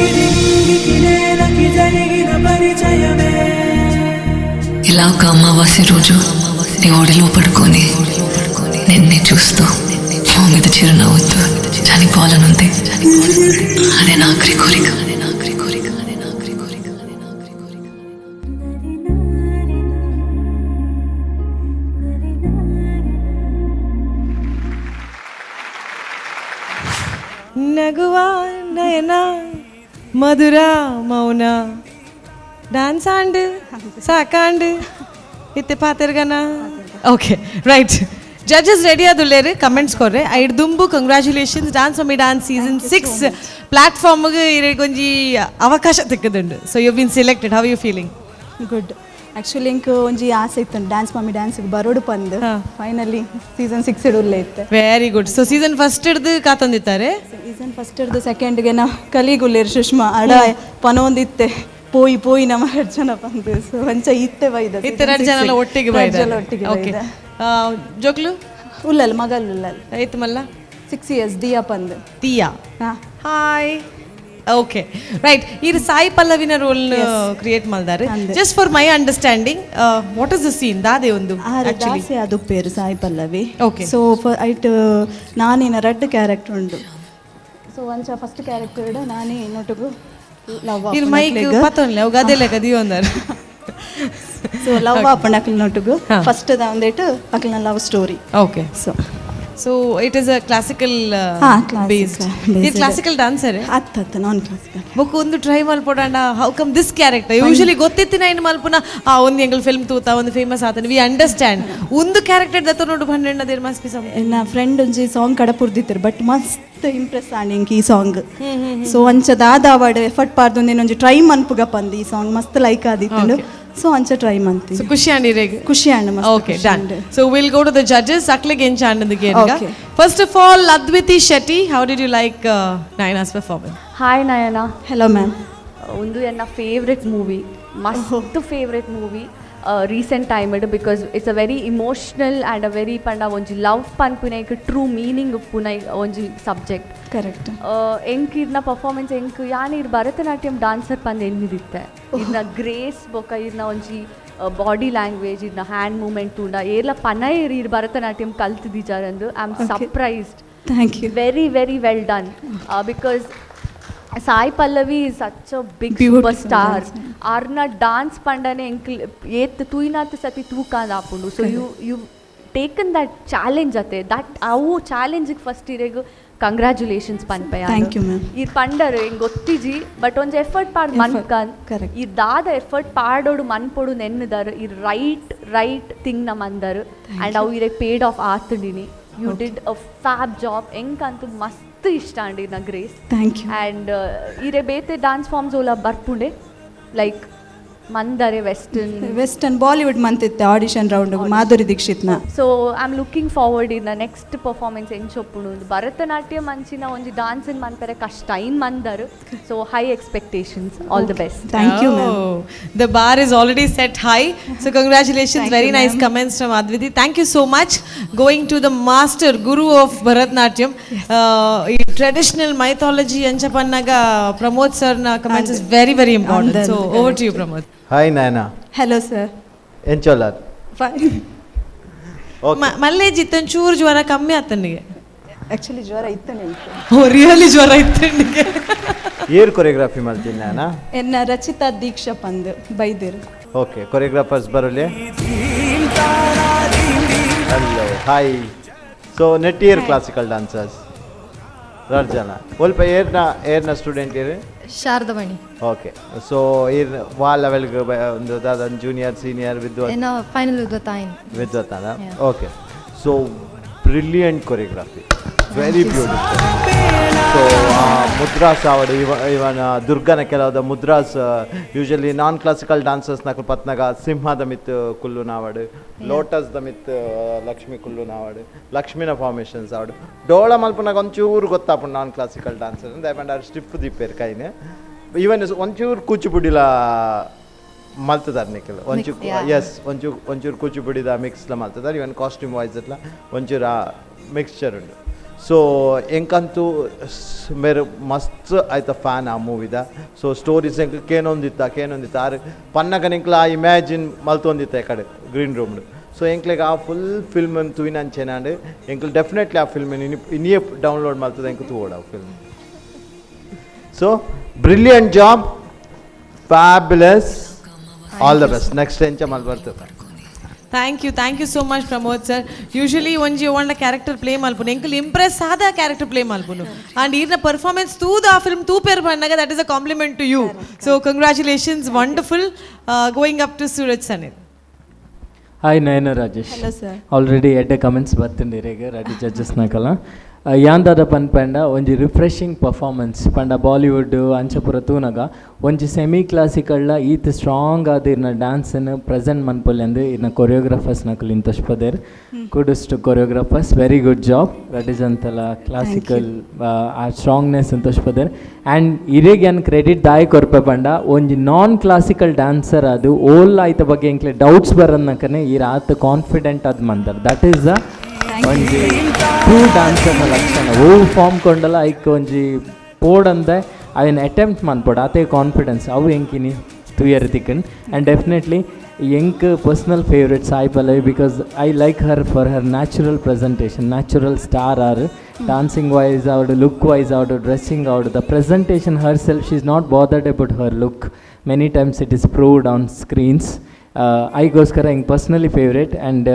ఇది నింగికి నేలకి జరిగిన పరిచయమే. ఇలా ఒక అమావాస్య రోజు నీ ఒడిలో పడుకొని నిన్నే చూస్తూ నా మీద చిరునవ్వుతూ చనిపోవాలనుంది. అదే నా ఆఖరి కోరిక, అదే నా ఆఖరి కోరిక, అదే నా ఆఖరి కోరిక, అదే నా ఆఖరి కోరిక. నగువా నయన మధుర మౌన డాన్స్ ಆಂಡ್ ಸಾಕಾಂಡ್ ಇತ್ತೆ ಪಾತೆರ್ಗನ. Okay, right, judges ready ಆದುಲ್ಲೇರು, comments ಕೊರ್ರೆ. ಐಡ್ ದುಂಬು congratulations. Dance mummy dance season 6 ಪ್ಲಾಟ್ಫಾರ್ಮ್ಗೆ ಒಂಜಿ ಅವಕಾಶ ತಿಕ್ಕದುಂಡು. So you been selected, how you feeling? Good. Actually ಇಂಕ್ ಒಂಜಿ ಆಸೆ ಇತ್ತು dance mummy dance ಬರೋಡು ಪಂದ್. ಫೈನಲಿ ಸೀಸನ್ 6 ಇಡುಲ್ಲ ಇತ್ತೆ. Very good. So season first ಹಿಡ್ದು ಕಾತೊಂದಿತ್ತಾರೆ? ಸೀಸನ್ ಫಸ್ಟ್ ಹಿಡ್ದು ಸೆಕೆಂಡ್ಗೆ ನಾ ಕಲಿಗುಲ್ಲೇರು ಸುಷ್ಮಾ ಅಡ ಪನೊಂದಿತ್ತೆ ಪೋಯಿ ಪೋಯಿ ನಮ್ಮ ಎರಡು ಜನ ಬಂದು. ಸೊ ಒಂಚ ಇತ್ತೆ ಬೈದ. ಇತ್ತೆ ಎರಡು ಜನ ಎಲ್ಲ ಒಟ್ಟಿಗೆ ರಡ್ಡ್ ಜನ ಒಟ್ಟಿಗೆ. ಓಕೆ, ಜೋಕ್ಲು? ಉಲ್ಲಲ್ ಮಗಲ್ ಉಲ್ಲಲ್. ಐತು ಮಲ್ಲ? 6 ಇಯರ್ಸ್, ದಿಯಾ ಪಂದ್. ದಿಯಾ, hi. Okay, right. ಈ ಸಾಯಿ ಪಲ್ಲವಿನ ರೋಲ್ ಕ್ರಿಯೇಟ್ ಮಾಡ್ದಾರೆ. Just for my understanding, what is the scene ದಾದೆ ಒಂದು? ದಾಸೆ ಅದು ಪೇರು ಸಾಯಿ ಪಲ್ಲವಿ. Okay. So ಐಟ್ ನಾನೇನ ರಡ್ಡ್ ಕ್ಯಾರೆಕ್ಟರ್ ಉಂಡು. ಸೊ ಒಂಚ ಫಸ್ಟ್ ಕ್ಯಾರೆಕ್ಟರ್ ನಾನೇ ಇನ್ನೊಟ್ಟಿಗೂ ಲವ್. ಇರ್ ಮೈಕ್ ಪತ್ತೊನ್ಲೆ ಅವು ಗದೆಲೆ ಕದಿಯೊಂದಾರ. ಸೊ ಲವ್ ಆಪಣ ಅಕ್ಲ್ನೊಟ್ಟಿಗೂ ಫಸ್ಟ್ ಒಂದೇಟು ಅಕ್ಲ್ನ love story. Okay. So so it is a classical ಹಾ. ಬೇಸ್ಡ್? ಇದು ಕ್ಲಾಸಿಕಲ್ ಡಾನ್ಸರ್? ಅತ್ತ ಅತ್ತ, ನಾನ್ ಕ್ಲಾಸಿಕಲ್. ಬೊಕ್ಕ ಒಂದು ಟ್ರೈ ಮಲ್ಪೊಡಂಡ, how come this character? Usually ಗೊತ್ತಿತ್ತಿನ ಏನು ಮಲ್ಪುನ ಆ ಒಂದು ಎಂಗಲ್ ಫಿಲ್ಮ್ ತೂತ ಒಂದು ಫೇಮಸ್ ಆತನ, we understand. ಒಂದು ಕ್ಯಾರೆಕ್ಟರ್ ದತ್ತ ನೋಡು ಪಂಡೆಂಡ there must be some. ಎನ್ನ ಫ್ರೆಂಡ್ ಒಂಜಿ ಸಾಂಗ್ ಕಡಪುರ್ದಿತ್ತರು, ಬಟ್ ಮಸ್ತ್ ಇಂಪ್ರೆಸ್ ಆಂಡ್ ಇಂಕ್ ಈ ಸಾಂಗ್. ಸೊ ಅಂಚ ದಾದ ಅವಾರ್ಡ್ ಎಫರ್ಟ್ ಪಾರ್ದು ಒಂಜಿ ಟ್ರೈ ಮನ್ಪುಗ ಪಂದ್. ಈ ಸಾಂಗ್ ಮಸ್ತ್ ಲೈಕ್ ಆದಿತ್ತು, ಸೊ ಅಂಚ ಟ್ರೈ ಮಂತಿ. ಸೊ ಖುಷಿ ಆಂಡ್ ಇರೆಗ್? ಖುಷಿ ಆಂಡ್ ಮಸ್ತ್. Okay, done. So we'll go to the judges. ಅಕ್ಲೆಗ್ ಎಂಚ ಆಂಡ್. Okay. First of all, Adviti Shetty, how did you like Nayana's performance? Hi Nayana. Hello ma'am. ಉಂದು ಎನ್ನ ಫೇವ್ರೆಟ್ ಮೂವಿ, ಮಸ್ತ್ favourite movie recent time it, because it's a very emotional and a very ಪಂಡ ಒಂಜಿ love ಪನ್ಪಿನ true meaning ಉಪ್ಪುನ ಒಂಜಿ subject. Correct. ಎಂಕ್ ಇರ್ನ ಪರ್ಫಾರ್ಮೆನ್ಸ್ ಎಂಕ್ ಯಾನ್ ಇರ್ ಭರತನಾಟ್ಯಂ ಡಾನ್ಸರ್ ಪಂದ್ ಎನ್ನಿದಿತ್ತೆ. ಇರ್ನ ಗ್ರೇಸ್ ಬೊಕ ಇರ್ನ ಒಂಜಿ ಬಾಡಿ ಲ್ಯಾಂಗ್ವೇಜ್, ಇರ್ನ ಹ್ಯಾಂಡ್ ಮೂವ್ಮೆಂಟ್ ತೂಂಡ ಏರ್ಲ ಪನಯೇರ್ ಇರ್ Bharatanatyam ಕಲ್ತಿದಿಜಾರಂದು. I am surprised. Thank you. Very very well done, because Sai Pallavi is such a big super star. ಆರ್ನ ಡಾನ್ಸ್ ಪಂಡನೆ ಎಂಕ್ಲ್ ಏತ್ ತೂಯಿನಾತ್ ಸತಿ ತೂಕಾಂದ್ ಆಪುಂಡು. So you taken that challenge ಅತೆ, that ಅವು ಚಾಲೆಂಜಿಗೆ ಫಸ್ಟ್ ಇರೆಗ್ ಕಂಗ್ರ್ಯಾಚುಲೇಷನ್ಸ್ ಪನ್ಪೆ. Thank you ma'am. ಇರ್ ಪಂಡರ್ ಎಂಗ್ ಗೊತ್ತಿಜಿ, but ಒಂಜಿ effort ಪಾಡ್ ಮನ್ಕನ್, ಇರ್ ದಾದ ಎಫರ್ಟ್ ಪಾಡೋಡು ಮನ್ಪೊಡು ನೆನ್ನುದಾರ್, ಇರ್ ರೈಟ್ ರೈಟ್ ಥಿಂಗ್ ನ ಮಂದರ್, ಆ್ಯಂಡ್ ಅವು ಇರೆಗ್ ಪೇಡ್ ಆಫ್ ಆತುಂಡಿನಿ. You did a fab job. ಎಂಕಂತೂ ಮಸ್ತ್ ಇಷ್ಟ ಅಂಡ್ ಇರ್ನ grace. Thank you. And ಇರೆ ಬೇತೆ ಡಾನ್ಸ್ ಫಾರ್ಮ್ಸ್ ಓಲ ಬರ್ಪುಂಡೆ, ಲೈಕ್ ಮಂದರೆ western western Bollywood ಮಂತಿತ್ತೆ audition round Madhuri ದೀಕ್ಷಿತ್ನ. So I am looking forward in next performance ಎಂಚೊಪ್ಪುಂಡು. ಒಂದು ಭರತನಾಟ್ಯ ಮಂಚಿನ ಒಂಜಿ ಡಾನ್ಸ್ ಇನ್ ಮನ್ಪೆರೆ ಕಷ್ಟ ಇನ್ ಮಂದರು. So high expectations, all the best. Thank you ma'am. The bar is already set high. So congratulations, Thank very you, nice ma'am. Comments from Adviti. Thank you so much. Going to the master guru of Bharatnatyam, ಈ traditional mythology ಅಂಚಪನ್ನಾಗ Pramod sir ನ comments is very very important. So over to you Pramod. Hi Nayana. Hello sir. ಎಂಚೋಲಾರ್? Fine. Okay. ಮಲ್ಲೇಜ್ ಇತ್ತೊಂಚೂರು ಜ್ವರ ಕಮ್ಮಿ ಆತನಿಗೆ. Actually ಜ್ವರ ಇತ್ತು ನಿಂತು. Oh really ಜ್ವರ ಇತ್ತನಿಗೆ. ಏರ್ ಕೊರಿಯೋಗ್ರಫಿ ಮಲ್ತೀನಿ ನಯನಾ? ಎನ್ನ ರಚಿತಾ ದೀಕ್ಷಾ ಪಂದ್ ಬೈದಿರು. ಓಕೆ, ಕೊರಿಯೋಗ್ರಾಫರ್ಸ್ ಬರಲಿ. Hello, hi. So net year classical dancers ರರ್ಜನ ಒಲ್ಪ ಏರ್ನ ಏರ್ನ ಸ್ಟೂಡೆಂಟ್ ಇರು? ಶಾರದವಾಣಿ. ಓಕೆ, ಸೊ ಇರ್ ವಾ ಲೆವೆಲ್ಗೆ ಒಂದು ದಾದ ಜೂನಿಯರ್ ಸೀನಿಯರ್ ವಿದ್ವತ್? ಎನ್ನ ಫೈನಲ್ ವಿದ್ವತ್ ಆಯಿನ್. ವಿದ್ವತ್ತಾನ? Okay, so brilliant choreography, very beautiful. So mudras ಆವಡು, ಇವನ ದುರ್ಗನ ಕೆಲವದ mudras usually non classical dancers ನಕಲು ಪತ್ನಾಗ ಸಿಂಹದ ಮಿತ್ ಕುಲ್ಲು ನಾವಡು, ಲೋಟಸ್ the ಮಿತ್ ಲಕ್ಷ್ಮಿ ಕುಲ್ಲು ನಾವಡು, ಲಕ್ಷ್ಮಿನ ಫಾರ್ಮೇಷನ್ಸ್ ಆವಡು. ಡೋಳ ಮಲ್ಪನಾಗ ಒಂಚೂರು ಗೊತ್ತಾಪುಂಡು non classical dancer ದಯಪಂಡ ಆರು ಸ್ಟಿಫ್ ದಿಪ್ಪೇರು ಕೈನೆ. ಇವನ್ ಒಂಚೂರು ಕೂಚಿಪುಡಿಲ ಮಲ್ತದಾರ್ ನಿಖಿಲ್ ಒಂಚೂರು. ಎಸ್, ಒಂಚೂರು ಒಂಚೂರು ಕೂಚಿಪುಡಿದ ಮಿಕ್ಸ್ಲ ಮಲ್ತದಾರ್. ಇವನ್ ಕಾಸ್ಟ್ಯೂಮ್ ವೈಸ್ ಇట్లా ಒಂಚೂರು ಆ ಮಿಕ್ಸ್ಚರ್ ಉಂಡು. ಸೊ ಎಂಕಂತೂ ಮೇರು ಮಸ್ತ್ ಆಯ್ತ ಫ್ಯಾನ್ ಆ ಮೂವಿದ. ಸೊ ಸ್ಟೋರೀಸ್ ಎಂಕ್ ಕೇನೊಂದಿತ್ತ ಕೇನೊಂದಿತ್ತ ಆರು ಪನ್ನಗ ನಿಂಕ್ಲ ಆ ಇಮ್ಯಾಜಿನ್ ಮಲ್ತೊಂದಿತ್ತ ಕಡೆ ಗ್ರೀನ್ ರೂಮ್ಡು. ಸೊ ಎಂಕ್ಲೆಗ್ ಆ ಫುಲ್ ಫಿಲ್ಮ್ ತೂಯಿನಂಚೆನಾಂಡ್ ಎಂಕ್ಲು ಡೆಫಿನೆಟ್ಲಿ ಆ ಫಿಲ್ಮ್ ಇನ್ನಿಯೇ ಡೌನ್ಲೋಡ್ ಮಲ್ತದ ಎಂಕ್ ತೂವೋಡು ಆ film. So brilliant job, fabulous, all the best. Next ಎಂಚ ಮಲ್ ಬರ್ತದೆ. Thank you, thank you so much Pramod sir. Usually ಒಂಜಿ ಒಂಡ ಕ್ಯಾರೆಕ್ಟರ್ ಪ್ಲೇ ಮಲ್ಪುನು ಎಂಕಲ್ ಇಂಪ್ರೆಸ್ ಆದ ಕ್ಯಾರೆಕ್ಟರ್ ಪ್ಲೇ ಮಲ್ಪುನು, ಆ್ಯಂಡ್ ಈರ್ನ ಪರ್ಫಾರ್ಮೆನ್ಸ್ ತೂದು ಆ film ತೂಪೇರ್ ಪನ್ನಾಗ that is a compliment to you. So congratulations, wonderful. Going up to Suraj Sanil. Hi Nayana Rajesh. Hello sir. Already ಎಡ್ಡೆ comments ಬತ್ತಿಂದಿರೇಗ Reddy judges ನಕಲ. ಯಾಂದಾದ ಪನ್ ಪಂಡ ಒಂಜಿ refreshing performance ಪಂಡ Bollywood ಅಂಚಪುರ ತೂನಗ ಒಂಜಿ ಸೆಮಿ ಕ್ಲಾಸಿಕಲ್ಲ ಈತ್ ಸ್ಟ್ರಾಂಗ್ ಆದ್ ಇರ್ನ ಡ್ಯಾನ್ಸನ್ನು ಪ್ರೆಸೆಂಟ್ ಮನ್ಪೊಲಿ ಇರ್ನ ಕೊರಿಯೋಗ್ರಾಫರ್ಸ್ ನಕಲು ಇಂತೊಷ್ಪದೇರ್. Kudos to choreographers, very good job. ರಡ್ಡಿ ಅಂತಲ ಕ್ಲಾಸಿಕಲ್ ಆ ಸ್ಟ್ರಾಂಗ್ನೆಸ್ ಸಂತೋಷಪದೇರ್. ಆ್ಯಂಡ್ ಇರೆಗ್ ಯಾನ್ ಕ್ರೆಡಿಟ್ ದಾಯ ಕೊರ್ಪೆ ಪಂಡ ಒಂಜಿ ನಾನ್ ಕ್ಲಾಸಿಕಲ್ ಡ್ಯಾನ್ಸರ್ ಅದು ಓಲ್ ಆಯ್ತ ಬಗ್ಗೆ ಎಂಕ್ಲೆ ಡೌಟ್ಸ್ ಬರನ್ನಕನೆ ಈ ಆತ್ ಕಾನ್ಫಿಡೆಂಟ್ ಅದು ಮಂದರ್. That is the ಒಂಜಿ ಟ್ರೂ ಡ್ಯಾನ್ಸರ್ನ ಲಕ್ಷಣ. ಓ ಫಾರ್ಮ್ ಕೊಂಡಲ ಐಕ್ ಒಂಜಿ ಪೋಡಂದೆ ಅವೇನು ಅಟೆಂಪ್ಟ್ ಮನ್ಪೊಡು, ಆತೇ ಕಾನ್ಫಿಡೆನ್ಸ್ ಅವು ಎಂಕಿನಿ ತುಯರ್ ತಿಕ್ಕನ್. ಆ್ಯಂಡ್ ಡೆಫಿನೆಟ್ಲಿ ಎಂಕ್ personal favourite Sai Pallavi, because I like her for her natural presentation, natural star are dancing wise ಅವಡು, look wise ಅವಡು, dressing ಅವಡು, the presentation herself, she is not bothered about her look. Many times it is proved on screens. ಐಗೋಸ್ಕರ ಎಂಕ್ personally favourite. And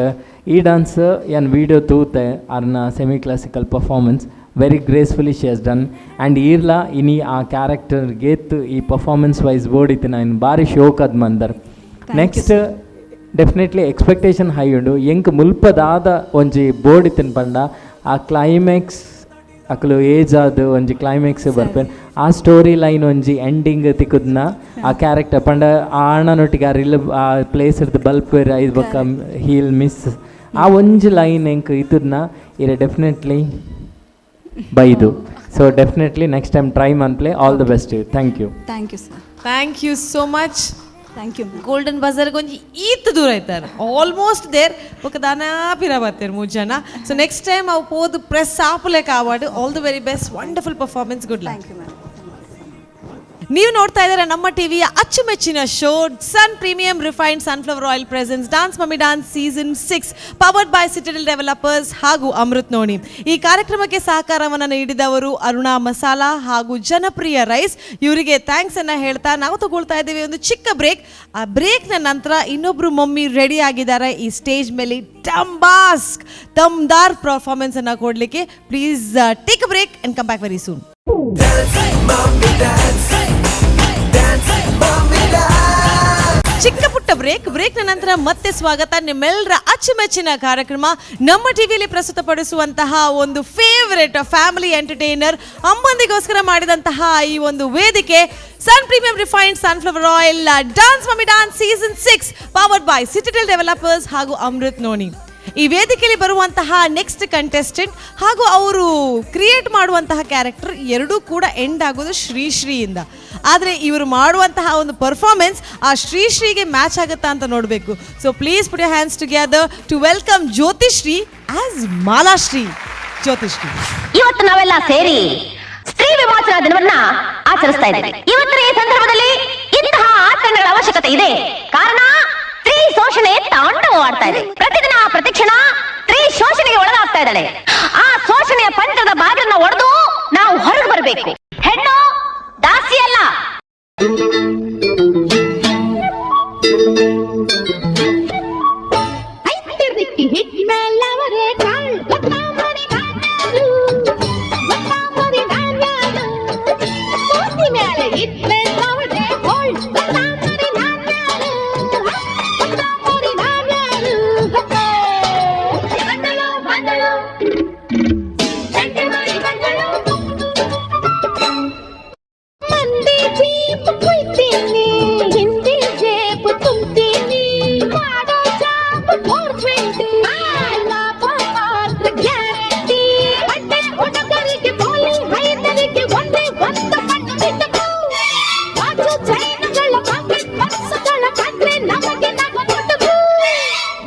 ಈ dance ಯಾನ್ video ತೂತೆ ಅರ್ನ semi classical performance very gracefully she has done. And ಈರ್ಲ ಇನಿ ಆ character ಗೇತ್ ಈ performance wise ಬೋಡಿತ್ತು ನಾನು ಭಾರಿ ಶೋಕ್ ಅದ್ ಮಂದರ್. Next definitely expectation high ಉಂಡು. ಎಂಕ್ ಮುಲ್ಪದಾದ ಒಂಜಿ ಬೋರ್ಡ್ ಇತ್ತಿನ ಪಂಡ ಆ ಕ್ಲೈಮ್ಯಾಕ್ಸ್ ಅಕುಲು ಏಜ್ ಆದ್ ಒಂಜಿ ಕ್ಲೈಮ್ಯಾಕ್ಸ್ ಬರ್ಪೇನ್ ಆ ಸ್ಟೋರಿ ಲೈನ್ ಒಂಜಿ ಎಂಡಿಂಗ್ ತಿಕ್ಕುದ್ನ ಆ ಕ್ಯಾರೆಕ್ಟರ್ ಪಂಡ ಆ ಅಣ್ಣನೊಟ್ಟಿಗೆ ಆ ರಿಲ್ ಆ ಪ್ಲೇಸ್ ಇರ್ದು ಬಲ್ಪ್ ಐದು ಬೊಕ್ಕ ಹೀಲ್ ಮಿಸ್ ಆ ಒಂಜಿ ಲೈನ್ ಎಂಕ್ ಇತ್ತುದ್ನ ಇರೆ ಡೆಫಿನೆಟ್ಲಿ ಬೈದು. So definitely next time try ಮನ್ಪ್ಲೆ. All the best. Thank you. Thank you sir. Thank you so much. Thank you. Golden buzzer ಕೊಂಚ ಈತ್ ದೂರ ಇದ್ದಾರೆ, ಆಲ್ಮೋಸ್ಟ್ there. ಬೊಕ ದಾನಾ ಪಿರ ಬರ್ತಾರೆ ಮೂರು ಜನ. ಸೊ ನೆಕ್ಸ್ಟ್ ಟೈಮ್ ಅವು ಪೋದು press ಆಪುಲೆಕ award. All the very best, wonderful performance, good luck. Thank you ma'am. ನೀವು ನೋಡ್ತಾ ಇದ್ದೀರಾ ನಮ್ಮ ಟಿವಿಯ ಅಚ್ಚುಮೆಚ್ಚಿನ show, Sun Premium Refined Sunflower Oil presents Dance Mummy Dance season 6, powered by Citadel Developers ಹಾಗೂ ಅಮೃತ್ ನೋಣಿ. ಈ ಕಾರ್ಯಕ್ರಮಕ್ಕೆ ಸಹಕಾರವನ್ನು ನೀಡಿದವರು ಅರುಣಾ ಮಸಾಲಾ ಹಾಗೂ ಜನಪ್ರಿಯ ರೈಸ್. ಇವರಿಗೆ thanks ಅನ್ನ ಹೇಳ್ತಾ ನಾವು ತಗೊಳ್ತಾ ಇದ್ದೀವಿ ಒಂದು ಚಿಕ್ಕ ಬ್ರೇಕ್. ಆ ಬ್ರೇಕ್ನ ನಂತರ ಇನ್ನೊಬ್ರು ಮಮ್ಮಿ ರೆಡಿ ಆಗಿದ್ದಾರೆ ಈ ಸ್ಟೇಜ್ ಮೇಲೆ ಡಂಬಾಸ್ಕ್ ದಮ್ದಾರ್ ಪರ್ಫಾರ್ಮೆನ್ಸ್ ಅನ್ನ ಕೊಡಲಿಕ್ಕೆ. Please take a break and come back very soon. ಚಿಕ್ಕ ಪುಟ್ಟ ಬ್ರೇಕ್, ಬ್ರೇಕ್ನ ನಂತರ ಮತ್ತೆ ಸ್ವಾಗತ. ನಿಮ್ಮೆಲ್ಲರ ಅಚ್ಚುಮೆಚ್ಚಿನ ಕಾರ್ಯಕ್ರಮ, ನಮ್ಮ ಟಿವಿಯಲ್ಲಿ ಪ್ರಸ್ತುತಪಡಿಸುವಂತಹ ಒಂದು ಫೇವರೇಟ್ ಫ್ಯಾಮಿಲಿ ಎಂಟರ್ಟೈನರ್, ಅಮ್ಮಂದಿಗೋಸ್ಕರ ಮಾಡಿದಂತಹ ಈ ಒಂದು ವೇದಿಕೆ, Sun Premium Refined Sunflower Oil Dance Mummy Dance season 6, powered by Citadel Developers ಹಾಗೂ ಅಮೃತ್ ನೋನಿ. ಈ ವೇದಿಕೆಯಲ್ಲಿ ಬರುವಂತಹ ನೆಕ್ಸ್ಟ್ ಕಂಟೆಸ್ಟೆಂಟ್ ಹಾಗೂ ಅವರು ಕ್ರಿಯೇಟ್ ಮಾಡುವಂತಹ ಕ್ಯಾರೆಕ್ಟರ್ ಎರಡೂ ಕೂಡ ಎಂಡ್ ಆಗೋದು ಶ್ರೀಶ್ರೀಯಿಂದ. ಆದರೆ ಇವರು ಮಾಡುವಂತಹ ಒಂದು ಪರ್ಫಾರ್ಮೆನ್ಸ್ ಆ ಶ್ರೀಶ್ರೀಗೆ ಮ್ಯಾಚ್ ಆಗುತ್ತಾ ಅಂತ ನೋಡಬೇಕು. So please put your hands together to welcome Jyothishree as Malashree. Jyothishree. ಇವತ್ತು ನಾವೆಲ್ಲ ಸೇರಿ ಸ್ತ್ರೀ ವಿಮೋಚನಾ ದಿನವನ್ನ ಆಚರಿಸ್ತಾ ಇದ್ದೇವೆ. ಇವತ್ತಿನ ಈ ಸಂದರ್ಭದಲ್ಲಿ ಇಂತಹ ಆಚರಣೆಗಳ ಅವಶ್ಯಕತೆ ಇದೆ. ಕಾರಣ, ಸ್ತ್ರೀ ಶೋಷಣೆ ತಾಂಡವವಾಡ್ತಾ ಇದೆ. ಪ್ರತಿದಿನ ಪ್ರತಿಕ್ಷಣ ಸ್ತ್ರೀ ಶೋಷಣೆಗೆ ಒಳಗಾಗ್ತಾ ಇದ್ದಾಳೆ. ಆ ಶೋಷಣೆಯ ಪಂಜರದ ಬಾಗಿಲನ್ನ ಒಡೆದು ನಾವು ಹೊರಗೆ ಬರಬೇಕು. ಹೆಣ್ಣು ದಾಸಿ ಅಲ್ಲ.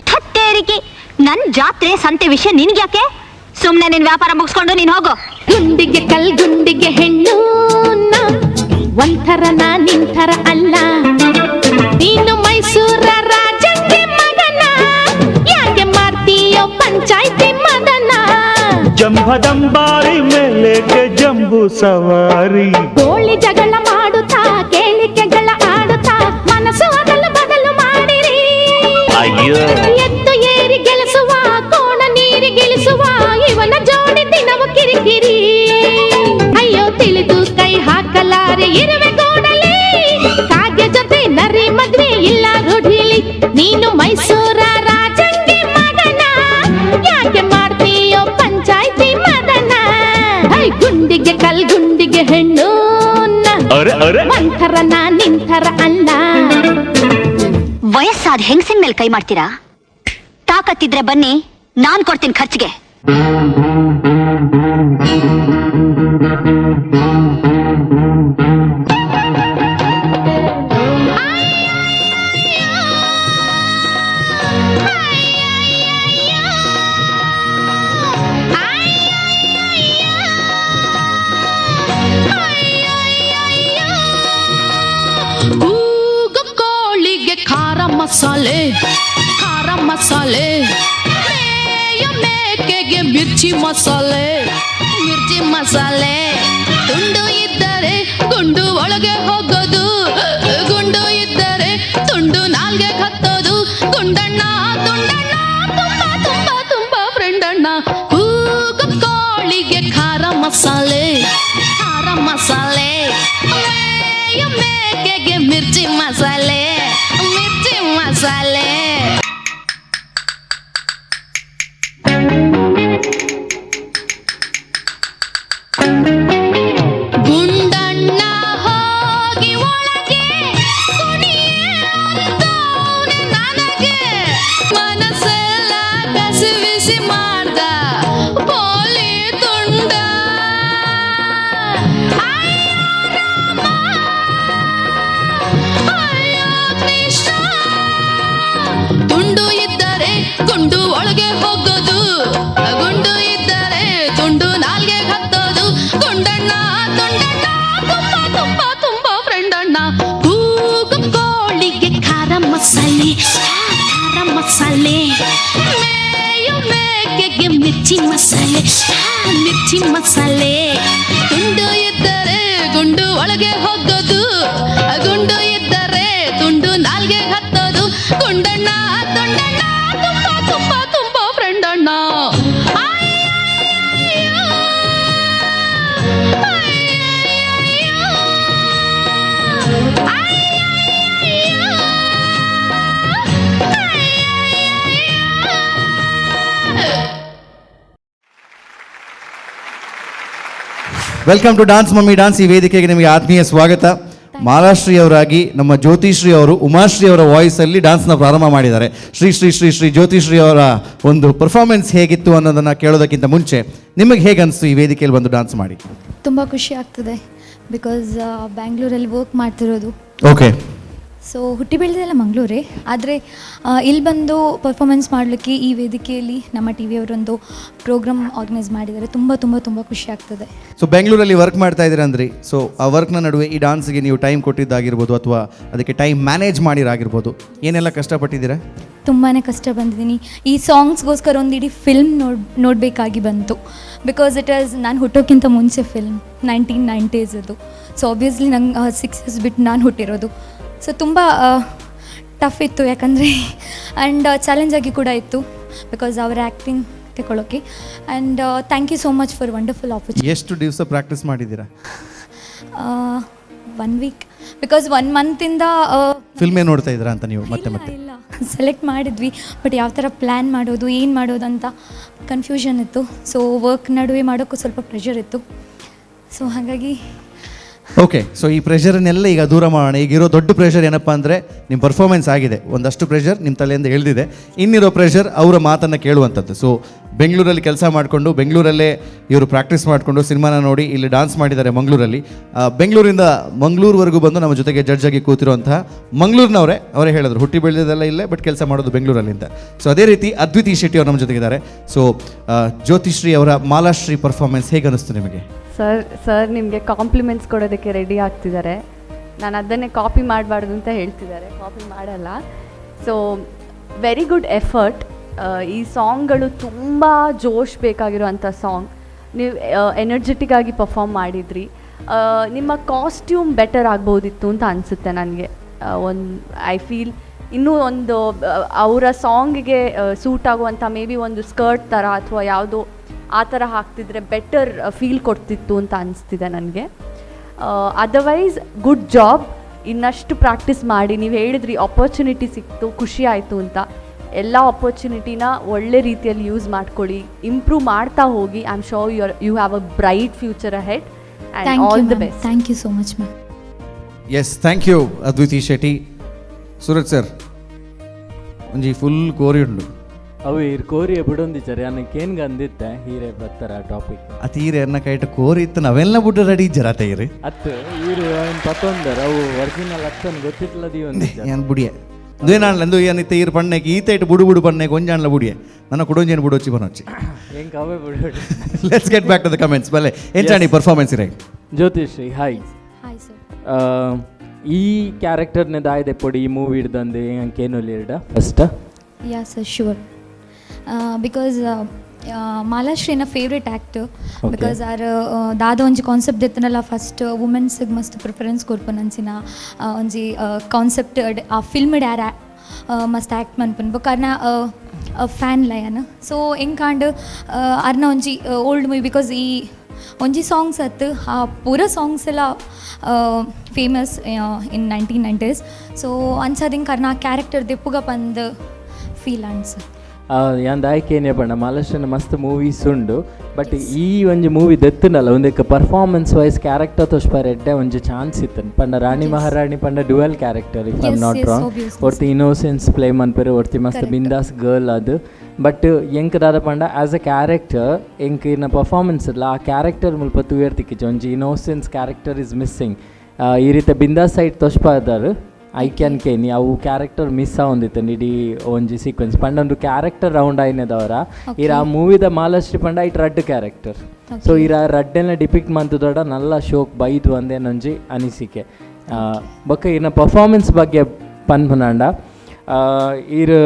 ಥತ್ತೇರಿಕೆ, ನನ್ ಜಾತ್ರೆ ಸಂತೆ ವಿಷಯ ನಿನ್ಗ್ಯಾಕೆ? ಸುಮ್ನೆ ನಿನ್ ವ್ಯಾಪಾರ ಮುಗಿಸ್ಕೊಂಡು ನೀನ್ ಹೋಗು. ಗುಂಡಿಗೆ ಕಲ್ ಗುಂಡಿಗೆ ಹೆಣ್ಣು ಒಂಥರ ನಾ ನಿಂಥರ ಅಲ್ಲ. ನೀನು ಮೈಸೂರ ರಾಜಕ್ಕೆ ಮಗನ, ಯಾಕೆ ಮಾಡ್ತೀಯೋ ಪಂಚಾಯ್ತಿ ಮದನ? ಜಂಭದಂಬಾರಿ ಮೇಲೆ ಜಂಬೂ ಸವಾರಿ. ಕೋಳಿ ಜಗಳ ಮಾಡುತ್ತಾ ಕೇಳಿಕೆಗಳ ಆಡುತ್ತಾ ಮನಸ್ಸು ಅದಲು ಬದಲು ಮಾಡಿರಿ. ಅಯ್ಯೋ. ಎತ್ತು ಏರಿ ಗೆಲ್ಲಿಸುವ ಕೋಣ ನೀರಿ ಗೆಲ್ಲಿಸುವ ಇವನ ಜೋಡಿ ದಿನವು ಕಿರಿಕಿರಿ. ಅಯ್ಯೋ ತಿಳಿದು ಕೈ ಹಾಕಲಾರೆ ಇರುವೆ ಗೋಡಲಿ, ಕಾಗೆ ಜೊತೆ ನರಿ ಮದ್ವೆ ಇಲ್ಲ ರೂಢಿಲಿ. ನೀನು ಮೈಸೂರ ರಾಜಂಗೆ ಮಗನ, ಯಾಕೆ ಮಾಡ್ತೀಯೋ ಪಂಚಾಯ್ತಿ ಮದನ? ಹೈ ಗುಂಡಿಗೆ ಕಲ್ಗುಂಡಿಗೆ ಹೆಣ್ಣು ಅರೆ, ಅರೆ. ಒಂಥರ ನಾ ನಿಂಥರ ಅಲ್ಲ. ವಯಸ್ಸಾದ ಹೆಂಗಸಿನ ಮೇಲೆ ಕೈ ಮಾಡ್ತೀರಾ? ತಾಕತ್ತಿದ್ರೆ ಬನ್ನಿ, ನಾನ್ ಕೊಡ್ತೀನಿ ಖರ್ಚಿಗೆ. ಕೂಗು ಕೋಳಿಗೆ ಖಾರ ಮಸಾಲೆ, ಖಾರ ಮಸಾಲೆ, ಮೇಯ ಮೇಕೆಗೆ ಮಿರ್ಚಿ ಮಸಾಲೆ, ಮಿರ್ಚಿ ಮಸಾಲೆ. ತುಂಡು ಇದ್ದರೆ ಗುಂಡು ಒಳಗೆ ಹೋಗೋದು, ಗುಂಡು ಇದ್ದರೆ ತುಂಡು ನಾಲ್ಗೆ ಹತ್ತೋದು. ಗುಂಡಣ್ಣ ತುಂಡಣ್ಣ ತುಂಬಾ ತುಂಬಾ ತುಂಬಾ ಫ್ರೆಂಡಣ್ಣ. ಕೂಗು ಕೋಳಿಗೆ ಖಾರ ಮಸಾಲೆ, ಖಾರ ಮಸಾಲೆ, ಮೇಯ ಮೇಕೆಗೆ ಮಿರ್ಚಿ ಮಸಾಲೆ, ಮಿರ್ಚಿ ಮಸಾಲೆ. ಗುಂಡಣ್ಣ ಹೋಗಿ ಒಳಗೆ ಕುಣಿಯಂತವ್ನೆ ನನಗೆ ಮನಸ್ಸೆಲ್ಲ ಕಸಿವಿಸಿ ಮಾಡ್ದ ಪೋಲಿ ತುಂಡ. ಗುಂಡು ಒಳಗೆ ಹೋಗೋದು, ಗುಂಡು ಇದ್ದರೆ ತುಂಡು ನಾಲ್ಗೆ ಹತ್ತೋದು. ಗುಂಡಣ್ಣ ತುಂಡಣ್ಣ ತುಂಬ ತುಂಬ ತುಂಬ ಫ್ರೆಂಡಣ್ಣ. ಕೂಗು ಕೋಳಿಗೆ ಖಾರ ಮಸಾಲೆ, ಖಾರ ಮಸಾಲೆ, ಮೇಯು ಮೇಕೆಗೆ ಮಿರ್ಚಿ ಮಸಾಲೆ, ಮಿರ್ಚಿ ಮಸಾಲೆ. ಗುಂಡು ಇದ್ದರೆ ಗುಂಡು ಒಳಗೆ ಹೋಗೋದು, ಗುಂಡು ಇದ್ದರೆ ತುಂಡು ನಾಲ್ಗೆ ಹತ್ತೋದು. ಗುಂಡಣ್ಣ ತುಂಡಣ್ಣ ತುಂಬ ತುಂಬ ತುಂಬ ಫ್ರೆಂಡಣ್ಣ. ಅಯ್ಯಯ್ಯೋ, ಅಯ್ಯಯ್ಯೋ, ಅಯ್ಯಯ್ಯೋ, ಅಯ್ಯಯ್ಯೋ. Welcome to dance mummy dance. ಈ ವೇದಿಕೆಗೆ ನಿಮಗೆ ಆತ್ಮೀಯ ಸ್ವಾಗತ. ಮಾಲಾಶ್ರೀ ಅವರಾಗಿ ನಮ್ಮ ಜ್ಯೋತಿಶ್ರೀ ಅವರು ಉಮಾಶ್ರೀ ಅವರ ವಾಯ್ಸಲ್ಲಿ ಡಾನ್ಸ್ನ ಪ್ರಾರಂಭ ಮಾಡಿದ್ದಾರೆ. ಶ್ರೀ ಶ್ರೀ ಶ್ರೀ ಶ್ರೀ ಜ್ಯೋತಿಶ್ರೀ ಅವರ ಒಂದು ಪರ್ಫಾರ್ಮೆನ್ಸ್ ಹೇಗಿತ್ತು ಅನ್ನೋದನ್ನು ಕೇಳೋದಕ್ಕಿಂತ ಮುಂಚೆ ನಿಮಗೆ ಹೇಗೆ ಅನಿಸ್ತು ಈ ವೇದಿಕೆಯಲ್ಲಿ ಬಂದು ಡಾನ್ಸ್ ಮಾಡಿ? ತುಂಬ ಖುಷಿ ಆಗ್ತದೆ, because ಬ್ಯಾಂಗ್ಳೂರಲ್ಲಿ ವರ್ಕ್ ಮಾಡ್ತಿರೋದು. ಓಕೆ. ಸೊ ಹುಟ್ಟಿ ಬೆಳೆದೆಲ್ಲ ಮಂಗಳೂರೇ, ಆದರೆ ಇಲ್ಲಿ ಬಂದು ಪರ್ಫಾರ್ಮೆನ್ಸ್ ಮಾಡಲಿಕ್ಕೆ ಈ ವೇದಿಕೆಯಲ್ಲಿ ನಮ್ಮ ಟಿ ವಿಯವರೊಂದು ಪ್ರೋಗ್ರಾಮ್ ಆರ್ಗನೈಸ್ ಮಾಡಿದ್ದಾರೆ. ತುಂಬ ತುಂಬ ತುಂಬ ಖುಷಿ ಆಗ್ತದೆ. ಸೊ ಬೆಂಗಳೂರಲ್ಲಿ ವರ್ಕ್ ಮಾಡ್ತಾ ಇದ್ದೀರಾ ಅಂದ್ರಿ. ಸೊ ಆ ವರ್ಕ್ನ ನಡುವೆ ಈ ಡಾನ್ಸ್ಗೆ ನೀವು ಟೈಮ್ ಕೊಟ್ಟಿದ್ದಾಗಿರ್ಬೋದು ಅಥವಾ ಅದಕ್ಕೆ ಟೈಮ್ ಮ್ಯಾನೇಜ್ ಮಾಡಿರಾಗಿರ್ಬೋದು, ಏನೆಲ್ಲ ಕಷ್ಟಪಟ್ಟಿದ್ದೀರಾ? ತುಂಬಾ ಕಷ್ಟ ಬಂದಿದ್ದೀನಿ. ಈ ಸಾಂಗ್ಸ್ಗೋಸ್ಕರ ಒಂದು ಇಡೀ ಫಿಲ್ಮ್ ನೋಡಬೇಕಾಗಿ ಬಂತು, because it is ನಾನು ಹುಟ್ಟೋಕ್ಕಿಂತ ಮುಂಚೆ ಫಿಲ್ಮ್, 1990s ಅದು. ಸೊ ಆಬ್ವಿಯಸ್ಲಿ ನಂಗೆ 6 ಇಯರ್ಸ್ ಬಿಟ್ಟು ನಾನು ಹುಟ್ಟಿರೋದು. ಸೊ ತುಂಬ ಟಫ್ ಇತ್ತು, ಯಾಕಂದರೆ ಆ್ಯಂಡ್ ಚಾಲೆಂಜಾಗಿ ಕೂಡ ಇತ್ತು, because ಅವರ acting ತಗೊಳ್ಳೋಕ್ಕೆ. And thank you so much for wonderful opportunity. ಎಷ್ಟು ದಿವಸ ಪ್ರಾಕ್ಟೀಸ್ ಮಾಡಿದ್ದೀರಾ? 1 week, because 1 ಮಂತಿಂದ ಫಿಲ್ಮೇ ನೋಡ್ತಾ ಇದ್ದೀರಾ ಅಂತ ನೀವು ಮತ್ತೆ ಮತ್ತೆ ಇಲ್ಲ ಸೆಲೆಕ್ಟ್ ಮಾಡಿದ್ವಿ, ಬಟ್ ಯಾವ ಥರ ಪ್ಲ್ಯಾನ್ ಮಾಡೋದು, ಏನು ಮಾಡೋದು ಅಂತ ಕನ್ಫ್ಯೂಷನ್ ಇತ್ತು. ಸೊ ವರ್ಕ್ ನಡುವೆ ಮಾಡೋಕ್ಕೂ ಸ್ವಲ್ಪ ಪ್ರೆಷರ್ ಇತ್ತು. ಸೊ ಹಾಗಾಗಿ ಓಕೆ. ಸೊ ಈ ಪ್ರೆಷರನ್ನೆಲ್ಲ ಈಗ ದೂರ ಮಾಡೋಣ. ಈಗಿರೋ ದೊಡ್ಡ ಪ್ರೆಷರ್ ಏನಪ್ಪ ಅಂದರೆ ನಿಮ್ಮ ಪರ್ಫಾರ್ಮೆನ್ಸ್ ಆಗಿದೆ, ಒಂದಷ್ಟು ಪ್ರೆಷರ್ ನಿಮ್ಮ ತಲೆಯಿಂದ ಇಳಿದಿದೆ. ಇನ್ನಿರೋ ಪ್ರೆಷರ್ ಅವರ ಮಾತನ್ನು ಕೇಳುವಂಥದ್ದು. ಸೊ ಬೆಂಗಳೂರಲ್ಲಿ ಕೆಲಸ ಮಾಡಿಕೊಂಡು ಬೆಂಗಳೂರಲ್ಲೇ ಇವರು ಪ್ರಾಕ್ಟೀಸ್ ಮಾಡಿಕೊಂಡು ಸಿನಿಮಾನ ನೋಡಿ ಇಲ್ಲಿ ಡಾನ್ಸ್ ಮಾಡಿದ್ದಾರೆ ಮಂಗಳೂರಲ್ಲಿ. ಬೆಂಗಳೂರಿಂದ ಮಂಗಳೂರುವರೆಗೂ ಬಂದು ನಮ್ಮ ಜೊತೆಗೆ ಜಡ್ಜ್ ಆಗಿ ಕೂತಿರುವಂತಹ ಮಂಗಳೂರಿನವರೇ, ಅವರೇ ಹೇಳಿದ್ರು ಹುಟ್ಟಿ ಬೆಳೆದಿದ್ದೆಲ್ಲ ಇಲ್ಲೇ, ಬಟ್ ಕೆಲಸ ಮಾಡೋದು ಬೆಂಗಳೂರಲ್ಲಿ ಅಂತ. ಸೊ ಅದೇ ರೀತಿ ಅದ್ವಿತಿ ಶೆಟ್ಟಿ ಅವರು ನಮ್ಮ ಜೊತೆಗಿದ್ದಾರೆ. ಸೊ ಜ್ಯೋತಿಶ್ರೀ ಅವರ ಮಾಲಾಶ್ರೀ ಪರ್ಫಾರ್ಮೆನ್ಸ್ ಹೇಗೆ ಅನ್ನಿಸ್ತು ನಿಮಗೆ? ಸರ್ ಸರ್ ನಿಮಗೆ ಕಾಂಪ್ಲಿಮೆಂಟ್ಸ್ ಕೊಡೋದಕ್ಕೆ ರೆಡಿ ಆಗ್ತಿದ್ದಾರೆ. ನಾನು ಅದನ್ನೇ ಕಾಪಿ ಮಾಡಬಾರ್ದು ಅಂತ ಹೇಳ್ತಿದ್ದಾರೆ, ಕಾಪಿ ಮಾಡಲ್ಲ. So very good effort. ಈ ಸಾಂಗ್ಗಳು ತುಂಬ ಜೋಶ್ ಬೇಕಾಗಿರುವಂಥ ಸಾಂಗ್. ನೀವು ಎನರ್ಜೆಟಿಕ್ ಆಗಿ ಪರ್ಫಾರ್ಮ್ ಮಾಡಿದ್ರಿ. ನಿಮ್ಮ ಕಾಸ್ಟ್ಯೂಮ್ ಬೆಟರ್ ಆಗ್ಬೋದಿತ್ತು ಅಂತ ಅನಿಸುತ್ತೆ ನನಗೆ. ಒಂದು I feel ಇನ್ನೂ ಒಂದು ಅವರ ಸಾಂಗಿಗೆ ಸೂಟ್ ಆಗುವಂಥ ಮೇ ಬಿ ಒಂದು ಸ್ಕರ್ಟ್ ಥರ ಅಥವಾ ಯಾವುದೋ ಆ ಥರ ಹಾಕ್ತಿದ್ರೆ ಬೆಟರ್ ಫೀಲ್ ಕೊಡ್ತಿತ್ತು ಅಂತ ಅನಿಸ್ತಿದೆ ನನಗೆ. Otherwise good job. ಇನ್ನಷ್ಟು ಪ್ರಾಕ್ಟೀಸ್ ಮಾಡಿ. ನೀವು ಹೇಳಿದ್ರಿ ಆಪರ್ಚುನಿಟಿ ಸಿಕ್ತು, ಖುಷಿ ಆಯಿತು ಅಂತ. ಎಲ್ಲ ಆಪರ್ಚುನಿಟಿನ ಒಳ್ಳೆ ರೀತಿಯಲ್ಲಿ ಯೂಸ್ ಮಾಡ್ಕೊಳ್ಳಿ, ಇಂಪ್ರೂವ್ ಮಾಡ್ತಾ ಹೋಗಿ. I am sure you have a bright future ahead and all the best. Thank you so much ma'am. Yes, thank you Adviti Shetty. Suraj sir, ಒಂಜಿ ಫುಲ್ ಕೋರಿ ಉಂಡು. ಅವು ಇರ್ ಕೋರಿಯ ಬಿಡೊಂದಿದ್ದಾರೆ ಅನ್ನಕ್ಕೆ ಅಂದಿತ್ತೆ ಹೀರೆ ಬರ್ತಾರ ಟಾಪಿಕ್. ಅತೀರೆ ಅನ್ನ ಕೈಟ ಕೋರಿ ಇತ್ತು, ನಾವೆಲ್ಲ ಬಿಟ್ಟು ರೆಡಿ ಇಜ್ಜರ ಅತ್ತ ಅತ್ತು ಈರು ಏನು ಪತ್ತೊಂದರ ಅವು ಒರಿಜಿನಲ್ ಅತ್ತನ್ ಗೊತ್ತಿತ್ತಲದಿ ಒಂದು ಏನು ಬುಡಿಯೆ ಅಂದು ಅಂದು ಏನಿತ್ತೆ ಈರು ಪಣ್ಣೆಗೆ ಈತ ಇಟ್ಟು ಬುಡು ಬುಡು ಪಣ್ಣೆಗೆ ಒಂಜಾಣ್ಲ ಬುಡಿಯೆ ನನ್ನ ಕುಡೊಂಜೇನು ಬುಡೊಚ್ಚಿ ಬನೊಚ್ಚಿ ಹೆಂಗೆ ಅವೇ ಬಿಡು. Let's get back to the comments. ಬಲೆ ಎಂಚಾಣಿ performance ಇರೇ? Jyothi Shree hi. Hi sir. ಈ ಕ್ಯಾರೆಕ್ಟರ್ನ ದಾಯದೆ ಪೊಡಿ ಈ ಮೂವಿ ಹಿಡ್ದಂದು ಹೆಂಗೆ ಇರ್ಡ first? Yeah sir, sure. Because ಮಾಲಾಶ್ರೀನ favourite actor, because are ದಾದ ಒಂಜಿ ಕಾನ್ಸೆಪ್ಟ್ ದೆತ್ತನಲ್ಲ ಫಸ್ಟ್ ವುಮೆನ್ಸ್ಗೆ ಮಸ್ತ್ ಪ್ರಿಫರೆನ್ಸ್ ಕೊರ್ಪುನ ಅಂಚಿನ ಒಂಜಿ ಕಾನ್ಸೆಪ್ಟ್ ಆ ಫಿಲ್ಮ್ ಯಾರು ಮಸ್ತ್ ಆ್ಯಕ್ಟ್ ಮನ್ಪುನ್ ಬೊಕ್ಕ ಅರ್ನ ಫ್ಯಾನ್ ಲಯನ್. ಸೊ ಎಂಕಾಂಡ್ ಅರ್ನ ಒಂಜಿ old movie, because ಈ ಒಂಜಿ ಸಾಂಗ್ಸ್ ಅತ್ತು ಆ ಪೂರ ಸಾಂಗ್ಸ್ ಎಲ್ಲ famous in 1990s. So ಅಂಚಾದ ಇಂಕ್ ಅರ್ನ ಆ ಕ್ಯಾರೆಕ್ಟರ್ ದೆಪ್ಪುಗ ಪಂದ್ ಫೀಲ್ ಆಂಡ್ ಸರ್. ಯಾನ್ ದಾಯಕೆ ಏನೇ ಪಂಡ ಮಾಲಾಶ್ರೀನ ಮಸ್ತ್ ಮೂವೀಸ್ ಉಂಡು, ಬಟ್ ಈ ಒಂಜಿ ಮೂವಿ ದೆತ್ತುನಲ್ಲ ಒಂದಕ್ಕೆ performance wise character ತೋಷ್ಪಾರ ಎಡ್ಡೆ ಒಂಜಿ ಚಾನ್ಸ್ ಇತ್ತು. ಪಂಡ ರಾಣಿ ಮಹಾರಾಣಿ ಪಂಡ dual character, if I am not wrong. ಒರ್ತಿ innocence play ಮನ್ಪೆರು, ಒರ್ತಿ ಮಸ್ತ್ ಬಿಂದಾಸ್ ಗರ್ಲ್ ಅದು. ಬಟ್ ಎಂಕ್ ದಾದ ಪಂಡ as a character ಎಂಕ್ ಇನ್ನ ಪರ್ಫಾರ್ಮೆನ್ಸ್ ಇಲ್ಲ ಆ ಕ್ಯಾರೆಕ್ಟರ್ ಮುಲ್ಪ ತೂಯರ್ ತಿಕ್ಕಿಚ ಒಂಜಿ innocence character is missing. ಈ ರೀತಿ ಬಿಂದಾಸ್ ಸೈಡ್ ತೋಷ್ಪಾದಾರು I can ಕೇನಿ ಅವು ಕ್ಯಾರೆಕ್ಟರ್ ಮಿಸ್ ಆವೊಂದಿತ್ತು ಇಡೀ ಒಂಜಿ ಸೀಕ್ವೆನ್ಸ್ ಪಂಡ ಒಂದು ಕ್ಯಾರೆಕ್ಟರ್ ರೌಂಡ್ ಆಯ್ನದವರ ಇರ ಆ ಮೂವಿದ ಮಾಲಾಶ್ರೀ ಪಂಡ ಐಟ್ ರಡ್ಡ್ ಕ್ಯಾರೆಕ್ಟರ್. ಸೊ ಇರ ರಡ್ಡೆನ ಡಿಪಿಕ್ಟ್ ಮಂತದೊಡ ನಲ್ಲ ಶೋಕ್ ಬೈದು ಅಂದೇನೊಂಜಿ ಅನಿಸಿಕೆ. ಬೊಕ್ಕ ಇರ್ನ ಪರ್ಫಾರ್ಮೆನ್ಸ್ ಬಗ್ಗೆ ಪನ್ಪುನಾಂಡ ಇರ್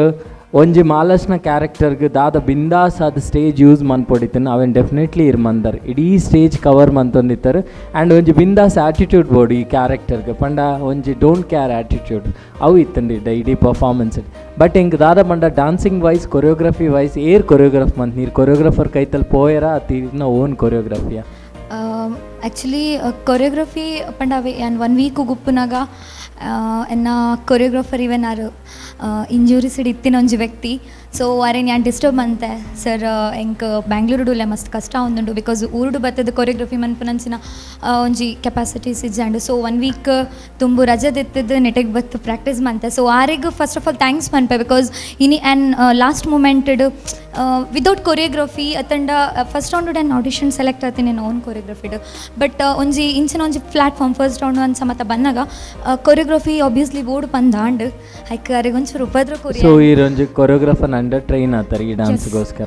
ಒಂಜಿ ಮಾಲಶ್ನ ಕ್ಯಾರೆಕ್ಟರ್ಗೆ ದಾದ ಬಿಂದಾಸ್ ಆದ ಸ್ಟೇಜ್ ಯೂಸ್ ಮನ್ಪೊಡಿತ್ತನ ಅವೇನು ಡೆಫಿನೆಟ್ಲಿ ಇರ್ ಮಂದರ್ ಇಡೀ ಸ್ಟೇಜ್ ಕವರ್ ಮಂತೊಂದಿತ್ತಾರೆ. ಆ್ಯಂಡ್ ಒಂಜಿ ಬಿಂದಾಸ್ ಆ್ಯಟಿಟ್ಯೂಡ್ ಬೋಡು ಈ ಕ್ಯಾರೆಕ್ಟರ್ಗೆ ಪಂಡ ಒಂಜಿ don't care attitude ಅವು ಇತ್ತಂడి ಇಡೀ ಪರ್ಫಾರ್ಮೆನ್ಸ್. ಬಟ್ ಇಂಕ್ ದಾದ ಪಂಡ ಡಾನ್ಸಿಂಗ್ ವೈಸ್ ಕೊರಿಯೋಗ್ರಫಿ ವೈಸ್ ಏರ್ ಕೊರಿಯೋಗ್ರಾಫ್ ಮಂತ್ ನೀರು ಕೊರಿಯೋಗ್ರಾಫರ್ ಕೈತಲ್ ಪೋಯರ ಅತಿ ಓನ್ ಕೊರಿಯೋಗ್ರಫಿಯಾ? ಆ್ಯಕ್ಚುಲಿ ಕೊರಿಯೋಗ್ರಫಿ ಪಂಡ ಅವೆ ಯಾನ್ 1 ವೀಕ್ ಗುಪ್ಪುನಾಗ ಎನ್ನ ಕೊರಿಯೋಗ್ರಾಫರ್ ಇವನ್ ಆರು ಇಂಜೂರಿಸ್ ಇತ್ತಿನ ಒಂಜಿ ವ್ಯಕ್ತಿ. ಸೊ ಅರೇನು ಯಾನ್ ಡಿಸ್ಟರ್ಬ್ ಮಂತೆ ಸರ್ ಎಂಕ್ ಬ್ಯಾಂಗ್ಳೂರುಡುಲೆ ಮಸ್ತ್ ಕಷ್ಟ ಒಂದುಂಡು because ಊರುಡು ಬತ್ತದ ಕೊರಿಯೋಗ್ರಫಿ ಮನ್ಪುನಂಚಿನ ಒಂಜಿ ಕೆಪಾಸಿಟೀಸ್ ಇಜ್ಜಂಡು. ಸೊ 1 ವೀಕ್ ತುಂಬು ರಜೆ ದೆತ್ತದು ನೆಟೆಗ್ ಬತ್ತು ಪ್ರಾಕ್ಟೀಸ್ ಮಂತೆ. ಸೊ ಆರೆಗ್ ಫಸ್ಟ್ ಆಫ್ ಆಲ್ thanks ಮನ್ಪೆ because ಇನಿ ಆ್ಯಂಡ್ ಲಾಸ್ಟ್ ಮೂಮೆಂಟೆಡ್ ವಿದೌಟ್ ಕೊರಿಯೋಗ್ರಫಿ ಅತ್ತಂಡ first round and audition select ಆತೀನಿ ಓನ್ ಕೊರಿಯೋಗ್ರಫಿಡ್. ಬಟ್ ಒಂಜಿ ಇಂಚಿನ ಒಂಜಿ ಪ್ಲಾಟ್ಫಾರ್ಮ್ ಫಸ್ಟ್ ರೌಂಡ್ ಒಂದು ಸಮತ ಬಂದಾಗ ಕೊರಿಯೋಗ್ರಫಿ ಆಬ್ವಿಯಸ್ಲಿ ಬೋರ್ಡ್ ಬಂದಾಂಡ್ ಐಕ್ ಅರೆಗ್ ಒಂಚೂರು ಉಪದ್ರ ಸೊ ಈ ಒಂಜಿ ಕೊರಿಯೋಗ್ರಾಫರ್ ಅಂಡರ್ ಟ್ರೈನ್ ಆತಾರೆ ಈ ಡಾನ್ಸ್ಗೋಸ್ಕರ.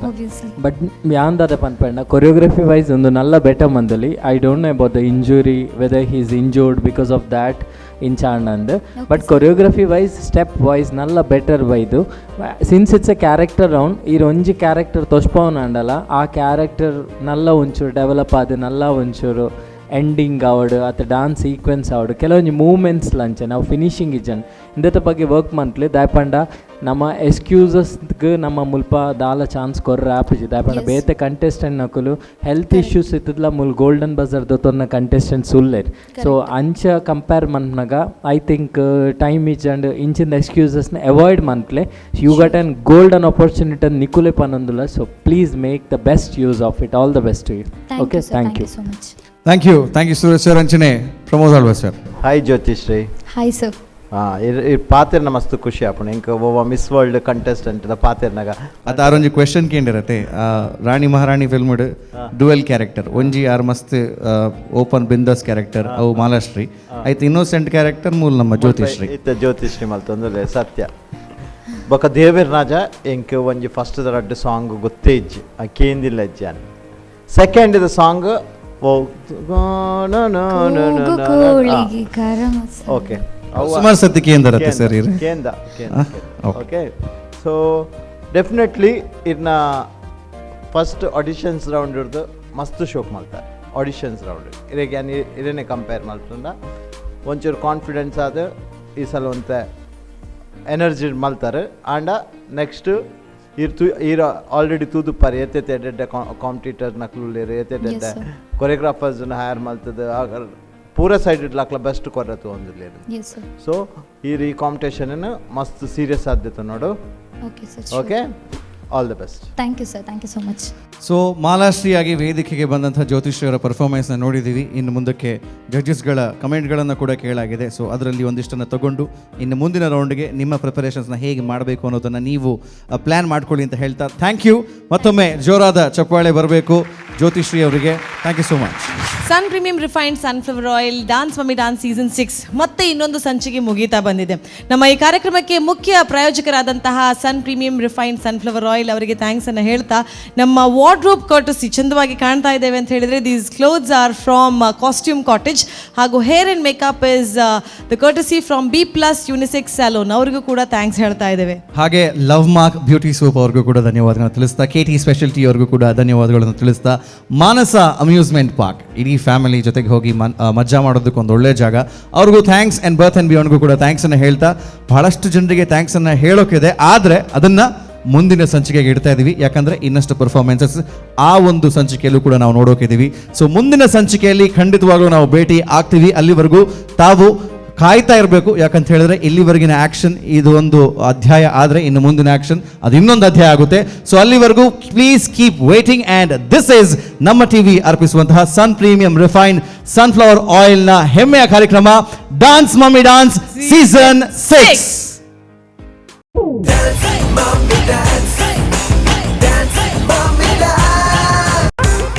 ಬಟ್ ಯಾಂದಾದ ಪನ್ಪಂಡ ಕೊರಿಯೋಗ್ರಫಿ ವೈಸ್ ಒಂದು ನಲ್ಲ better ಮಂದಲಿ. I don't know about the injury, whether he is injured because of that ಇಂಚಾಂಡ್, but choreography wise step wise Nalla better ಬೈದು. Since it's a character round ಈ ಒಂಜಿ character ತೊಸ್ಪವನ ಅಂಡಲ ಆ character ನಲ್ಲ ಒಂಚೂರು develop ಆದ ನಲ್ಲ ಒಂಚೂರು ending ಆವಡು ಅಥವಾ dance sequence ಆವಡು ಕೆಲವೊಂಜಿ movements ಲಂಚ ನಾವು ಫಿನಿಶಿಂಗ್ ಇಜ್ಜನ್ ಇಂದತ ಬಗ್ಗೆ ವರ್ಕ್ ಮಂತ್ಲಿ. ದಾಯಪಂಡ ನಮ್ಮ ಎಕ್ಸ್ಕ್ಯೂಸಸ್ಗೆ ನಮ್ಮ ಮುಲ್ಪ ದಾಲ ಚಾನ್ಸ್ ಕೊರ್ರ ಆಪುಜಿ. ದಾಯಪಂಡ ಬೇತೆ ಕಂಟೆಸ್ಟೆಂಟ್ ನಕುಲು ಹೆಲ್ತ್ ಇಶ್ಯೂಸ್ ಇತ್ತದಲ ಮುಲ್ ಗೋಲ್ಡನ್ ಬಜಾರ್ ದೊತ್ತೊನ್ನ ಕಂಟೆಸ್ಟೆಂಟ್ಸ್ ಉಲ್ಲೇರ್. ಸೊ ಅಂಚ ಕಂಪೇರ್ ಮನ್ಪುನಗ I think time is and ಇಂಚಿಂದ ಎಕ್ಸ್ಕ್ಯೂಸಸ್ನ avoid ಮನ್ಪ್ಲೆ. You got an golden opportunity ನಿಕುಲೆ ಪನೊಂದುಲ್ಲ. So please make the best use of it. All the best to you. Okay, thank you. So much. Thank you, thank you Suraj sir. ಅಂಚನೆ Pramod Alva sir. Hi Jyothishree. Hi sir. ಹಾಂ, ಈ ಪಾತೆರ್ನ ಮಸ್ತ್ ಖುಷಿ ಆಪುಂಡು ಇಂಕ್ ಒವ್ವ ಮಿಸ್ ವರ್ಲ್ಡ್ ಕಂಟೆಸ್ಟೆಂಟ್ ದ ಪಾತೆರ್ನಾಗ. ಅತ್ತ ಆರೊಂಜಿ ಕ್ವೆಶನ್ ಕೇಂಡಿರತ್ತೆ. Rani Maharani film dual character ಒಂಜಿ ಆರ್ ಮಸ್ತ್ ಓಪನ್ ಬಿಂದಾಸ್ ಕ್ಯಾರೆಕ್ಟರ್ ಅವು ಮಾಲಾಶ್ರೀ ಆಯ್ತು, ಇನ್ನೋಸೆಂಟ್ ಕ್ಯಾರೆಕ್ಟರ್ ಮೂಲ ನಮ್ಮ ಜ್ಯೋತಿಶ್ರೀ. ಇತ್ತ ಜ್ಯೋತಿಶ್ರೀ ಮಲ್ತೊಂದುಲ್ಲೆ ಸತ್ಯ. ಬೊಕ ದೇವೆರ್ ರಾಜ ಎಂಕ್ ಒಂಜಿ ಫಸ್ಟ್ ರಡ್ಡ್ ಸಾಂಗ್ ಗೊತ್ತೇ ಇಜ್ಜಿ, ಆ ಕೇಂದಿಲ್ಲ ಇಜ್ಜಿ. ಸೆಕೆಂಡ್ the song ಓ ಕೋಳಿಗೆ ಗರಂ ಓಕೆ. ಸುಮಾರು ಸತಿ ಕೇಂದರತ್ತೆ ಸರ್ ಇರು. ಕೇಂದ. ಓಕೆ, ಸೊ ಡೆಫಿನೆಟ್ಲಿ ಇರ್ನ ಫಸ್ಟ್ ಆಡಿಷನ್ಸ್ ರೌಂಡ್ ಹಿಡ್ದು ಮಸ್ತ್ ಶೋಕ್ ಮಾಡ್ತಾರೆ. ಆಡಿಷನ್ಸ್ ರೌಂಡ್ ಇರೆಗೆ ಯಾನ್ ಇರೇನೆ ಕಂಪೇರ್ ಮಲ್ತುಂಡ ಒಂಚೂರು ಕಾನ್ಫಿಡೆನ್ಸ್ ಆದ ಈ ಸಲ ಒಂತೆ ಎನರ್ಜಿ ಮಲ್ತಾರೆ. ಆಂಡ ನೆಕ್ಸ್ಟ್ ಇರ್ ತು ಇರ್ ಆಲ್ರೆಡಿ ತೂದುಪ್ಪಾರೆ ಏತೇತೆ ಎಡ್ಡೆ ಕಾಂಪಿಟೇಟರ್ ನಕ್ಲುಲ್ಲೇರು, ಏತೇತೆ Yes, sir. ಕೊರಿಯೋಗ್ರಾಫರ್ಸ್ನ ಹೈರ್ ಮಲ್ತದ ಪೂರ ಸೈಡ್ ಇಡ್ಲಾಕ್ಲ ಬೆಸ್ಟ್ ಕೊರತು ಒಂದುಲ್ಲೇರು. Yes sir. So ಈ ಕಾಂಪಿಟೇಷನ್ ಮಸ್ತ್ ಸೀರಿಯಸ್ ಆದ್ಯತೆ ನೋಡು. Okay sir. Okay, all the best. Thank you sir, thank you so much. So ಮಾಲಾಶ್ರೀಯಾಗಿ ವೇದಿಕೆಗೆ ಬಂದಂಥ ಜ್ಯೋತಿಶ್ರೀಯವರ ಪರ್ಫಾರ್ಮೆನ್ಸ್ನ ನೋಡಿದ್ದೀವಿ. ಇನ್ನು ಮುಂದಕ್ಕೆ ಜಡ್ಜಸ್ಗಳ ಕಮೆಂಟ್ಗಳನ್ನು ಕೂಡ ಕೇಳಾಗಿದೆ. ಸೊ ಅದರಲ್ಲಿ ಒಂದಿಷ್ಟನ್ನು ತಗೊಂಡು ಇನ್ನು ಮುಂದಿನ ರೌಂಡ್ಗೆ ನಿಮ್ಮ ಪ್ರಿಪರೇಷನ್ಸ್ನ ಹೇಗೆ ಮಾಡಬೇಕು ಅನ್ನೋದನ್ನು ನೀವು ಪ್ಲ್ಯಾನ್ ಮಾಡ್ಕೊಳ್ಳಿ ಅಂತ ಹೇಳ್ತಾ thank you. ಮತ್ತೊಮ್ಮೆ ಜೋರಾದ ಚಪ್ಪಾಳೆ ಬರಬೇಕು ಜ್ಯೋತಿಶ್ರೀ ಅವರಿಗೆ. Thank you so much. Sun Premium Refined Sunflower Oil Dance Mummy Dance Season 6 ಮತ್ತೆ ಇನ್ನೊಂದು ಸಂಚಿಕೆ ಮುಗೀತಾ ಬಂದಿದೆ. ನಮ್ಮ ಈ ಕಾರ್ಯಕ್ರಮಕ್ಕೆ ಮುಖ್ಯ ಪ್ರಾಯೋಜಕರಾದಂತಹ Sun Premium Refined Sunflower Oil ಅವರಿಗೆ thanks ಅನ್ನು ಹೇಳ್ತಾ, ನಮ್ಮ ವಾರ್ಡ್ರೋಬ್ ಕರ್ಟಸಿ ಚಂದವಾಗಿ ಕಾಣ್ತಾ ಇದ್ದೇವೆ ಅಂತ ಹೇಳಿದ್ರೆ these clothes are from Costume Cottage ಹಾಗೂ hair and makeup is the courtesy from B Plus Unisex Salon. ಅವರಿಗೂ ಕೂಡ thanks ಹೇಳ್ತಾ ಇದ್ದೇವೆ. ಹಾಗೆ ಲವ್ ಮಾರ್ಕ್ ಬ್ಯೂಟಿ ಸೋಪ್ ಅವ್ರಿಗೂ ಕೂಡ ಧನ್ಯವಾದಗಳನ್ನು ತಿಳಿಸ್ತಾ, ಕೆ ಟಿ ಸ್ಪೆಷಲ್ಟಿ ಅವ್ರಿಗೂ ಕೂಡ ಧನ್ಯವಾದಗಳನ್ನು ತಿಳಿಸ್ತಾ, ಮಾನಸ ಅಮ್ಯೂಸ್ಮೆಂಟ್ ಪಾರ್ಕ್ ಇಡೀ ಫ್ಯಾಮಿಲಿ ಜೊತೆಗೆ ಹೋಗಿ ಮಜಾ ಮಾಡೋದಕ್ಕೆ ಒಂದು ಒಳ್ಳೆ ಜಾಗ, ಅವ್ರಿಗೂ thanks. And birth and ಬಿಯಾಂಡ್ಗೂ ಕೂಡ thanks ಅನ್ನು ಹೇಳ್ತಾ, ಬಹಳಷ್ಟು ಜನರಿಗೆ thanks ಅನ್ನು ಹೇಳೋಕಿದೆ, ಆದರೆ ಅದನ್ನು ಮುಂದಿನ ಸಂಚಿಕೆಗೆ ಇಡ್ತಾ ಇದ್ದೀವಿ. ಯಾಕಂದರೆ ಇನ್ನಷ್ಟು ಪರ್ಫಾರ್ಮೆನ್ಸಸ್ ಆ ಒಂದು ಸಂಚಿಕೆಯಲ್ಲೂ ಕೂಡ ನಾವು ನೋಡೋಕಿದ್ದೀವಿ. ಸೊ ಮುಂದಿನ ಸಂಚಿಕೆಯಲ್ಲಿ ಖಂಡಿತವಾಗ್ಲೂ ನಾವು ಭೇಟಿ ಆಗ್ತೀವಿ. ಅಲ್ಲಿವರೆಗೂ ತಾವು ಕಾಯ್ತಾ ಇರಬೇಕು. ಯಾಕಂತ ಹೇಳಿದ್ರೆ ಇಲ್ಲಿವರೆಗಿನ ಆಕ್ಷನ್ ಇದು ಒಂದು ಅಧ್ಯಾಯ ಆದರೆ ಇನ್ನು ಮುಂದಿನ ಆಕ್ಷನ್ ಅದು ಇನ್ನೊಂದು ಅಧ್ಯಾಯ ಆಗುತ್ತೆ. ಸೊ ಅಲ್ಲಿವರೆಗೂ please keep waiting. And this is ನಮ್ಮ ಟಿವಿ ಅರ್ಪಿಸುವಂತಹ ಸನ್ ಪ್ರೀಮಿಯಂ ರಿಫೈನ್ಡ್ ಸನ್ಫ್ಲವರ್ ಆಯಿಲ್ನ ಹೆಮ್ಮೆಯ ಕಾರ್ಯಕ್ರಮ dance mummy dance season 6.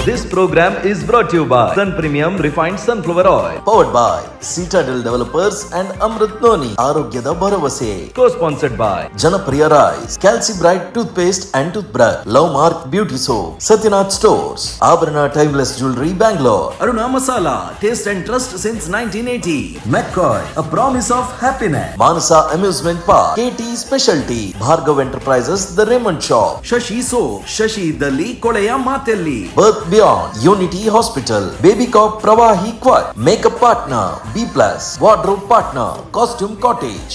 This program Program is brought you by Sun Premium Refined Sunflower Oil. Powered by Citadel Developers and Amrit Noni, ಆರೋಗ್ಯದ ಭರವಸೆ. Co sponsored by Janapriya rice, Calci Bright tooth paste and tooth brush, Love Mark beauty soap, Satyanath stores, Abharana timeless jewellery, Bangalore. Aruna Masala, taste and trust since 1980. McCoy, a promise of happiness. Manasa amusement park, KT specialty, Bhargav enterprises, the Raymond shop. Shashi soap, Shashi ಇದ್ದಲ್ಲಿ ಕೊಳೆಯ ಮಾತೆಲ್ಲಿ. Birth Beyond, Unity Hospital, Baby Cop Pravahi Quad, Makeup Partner, B Plus, Wardrobe Partner, Costume Cottage.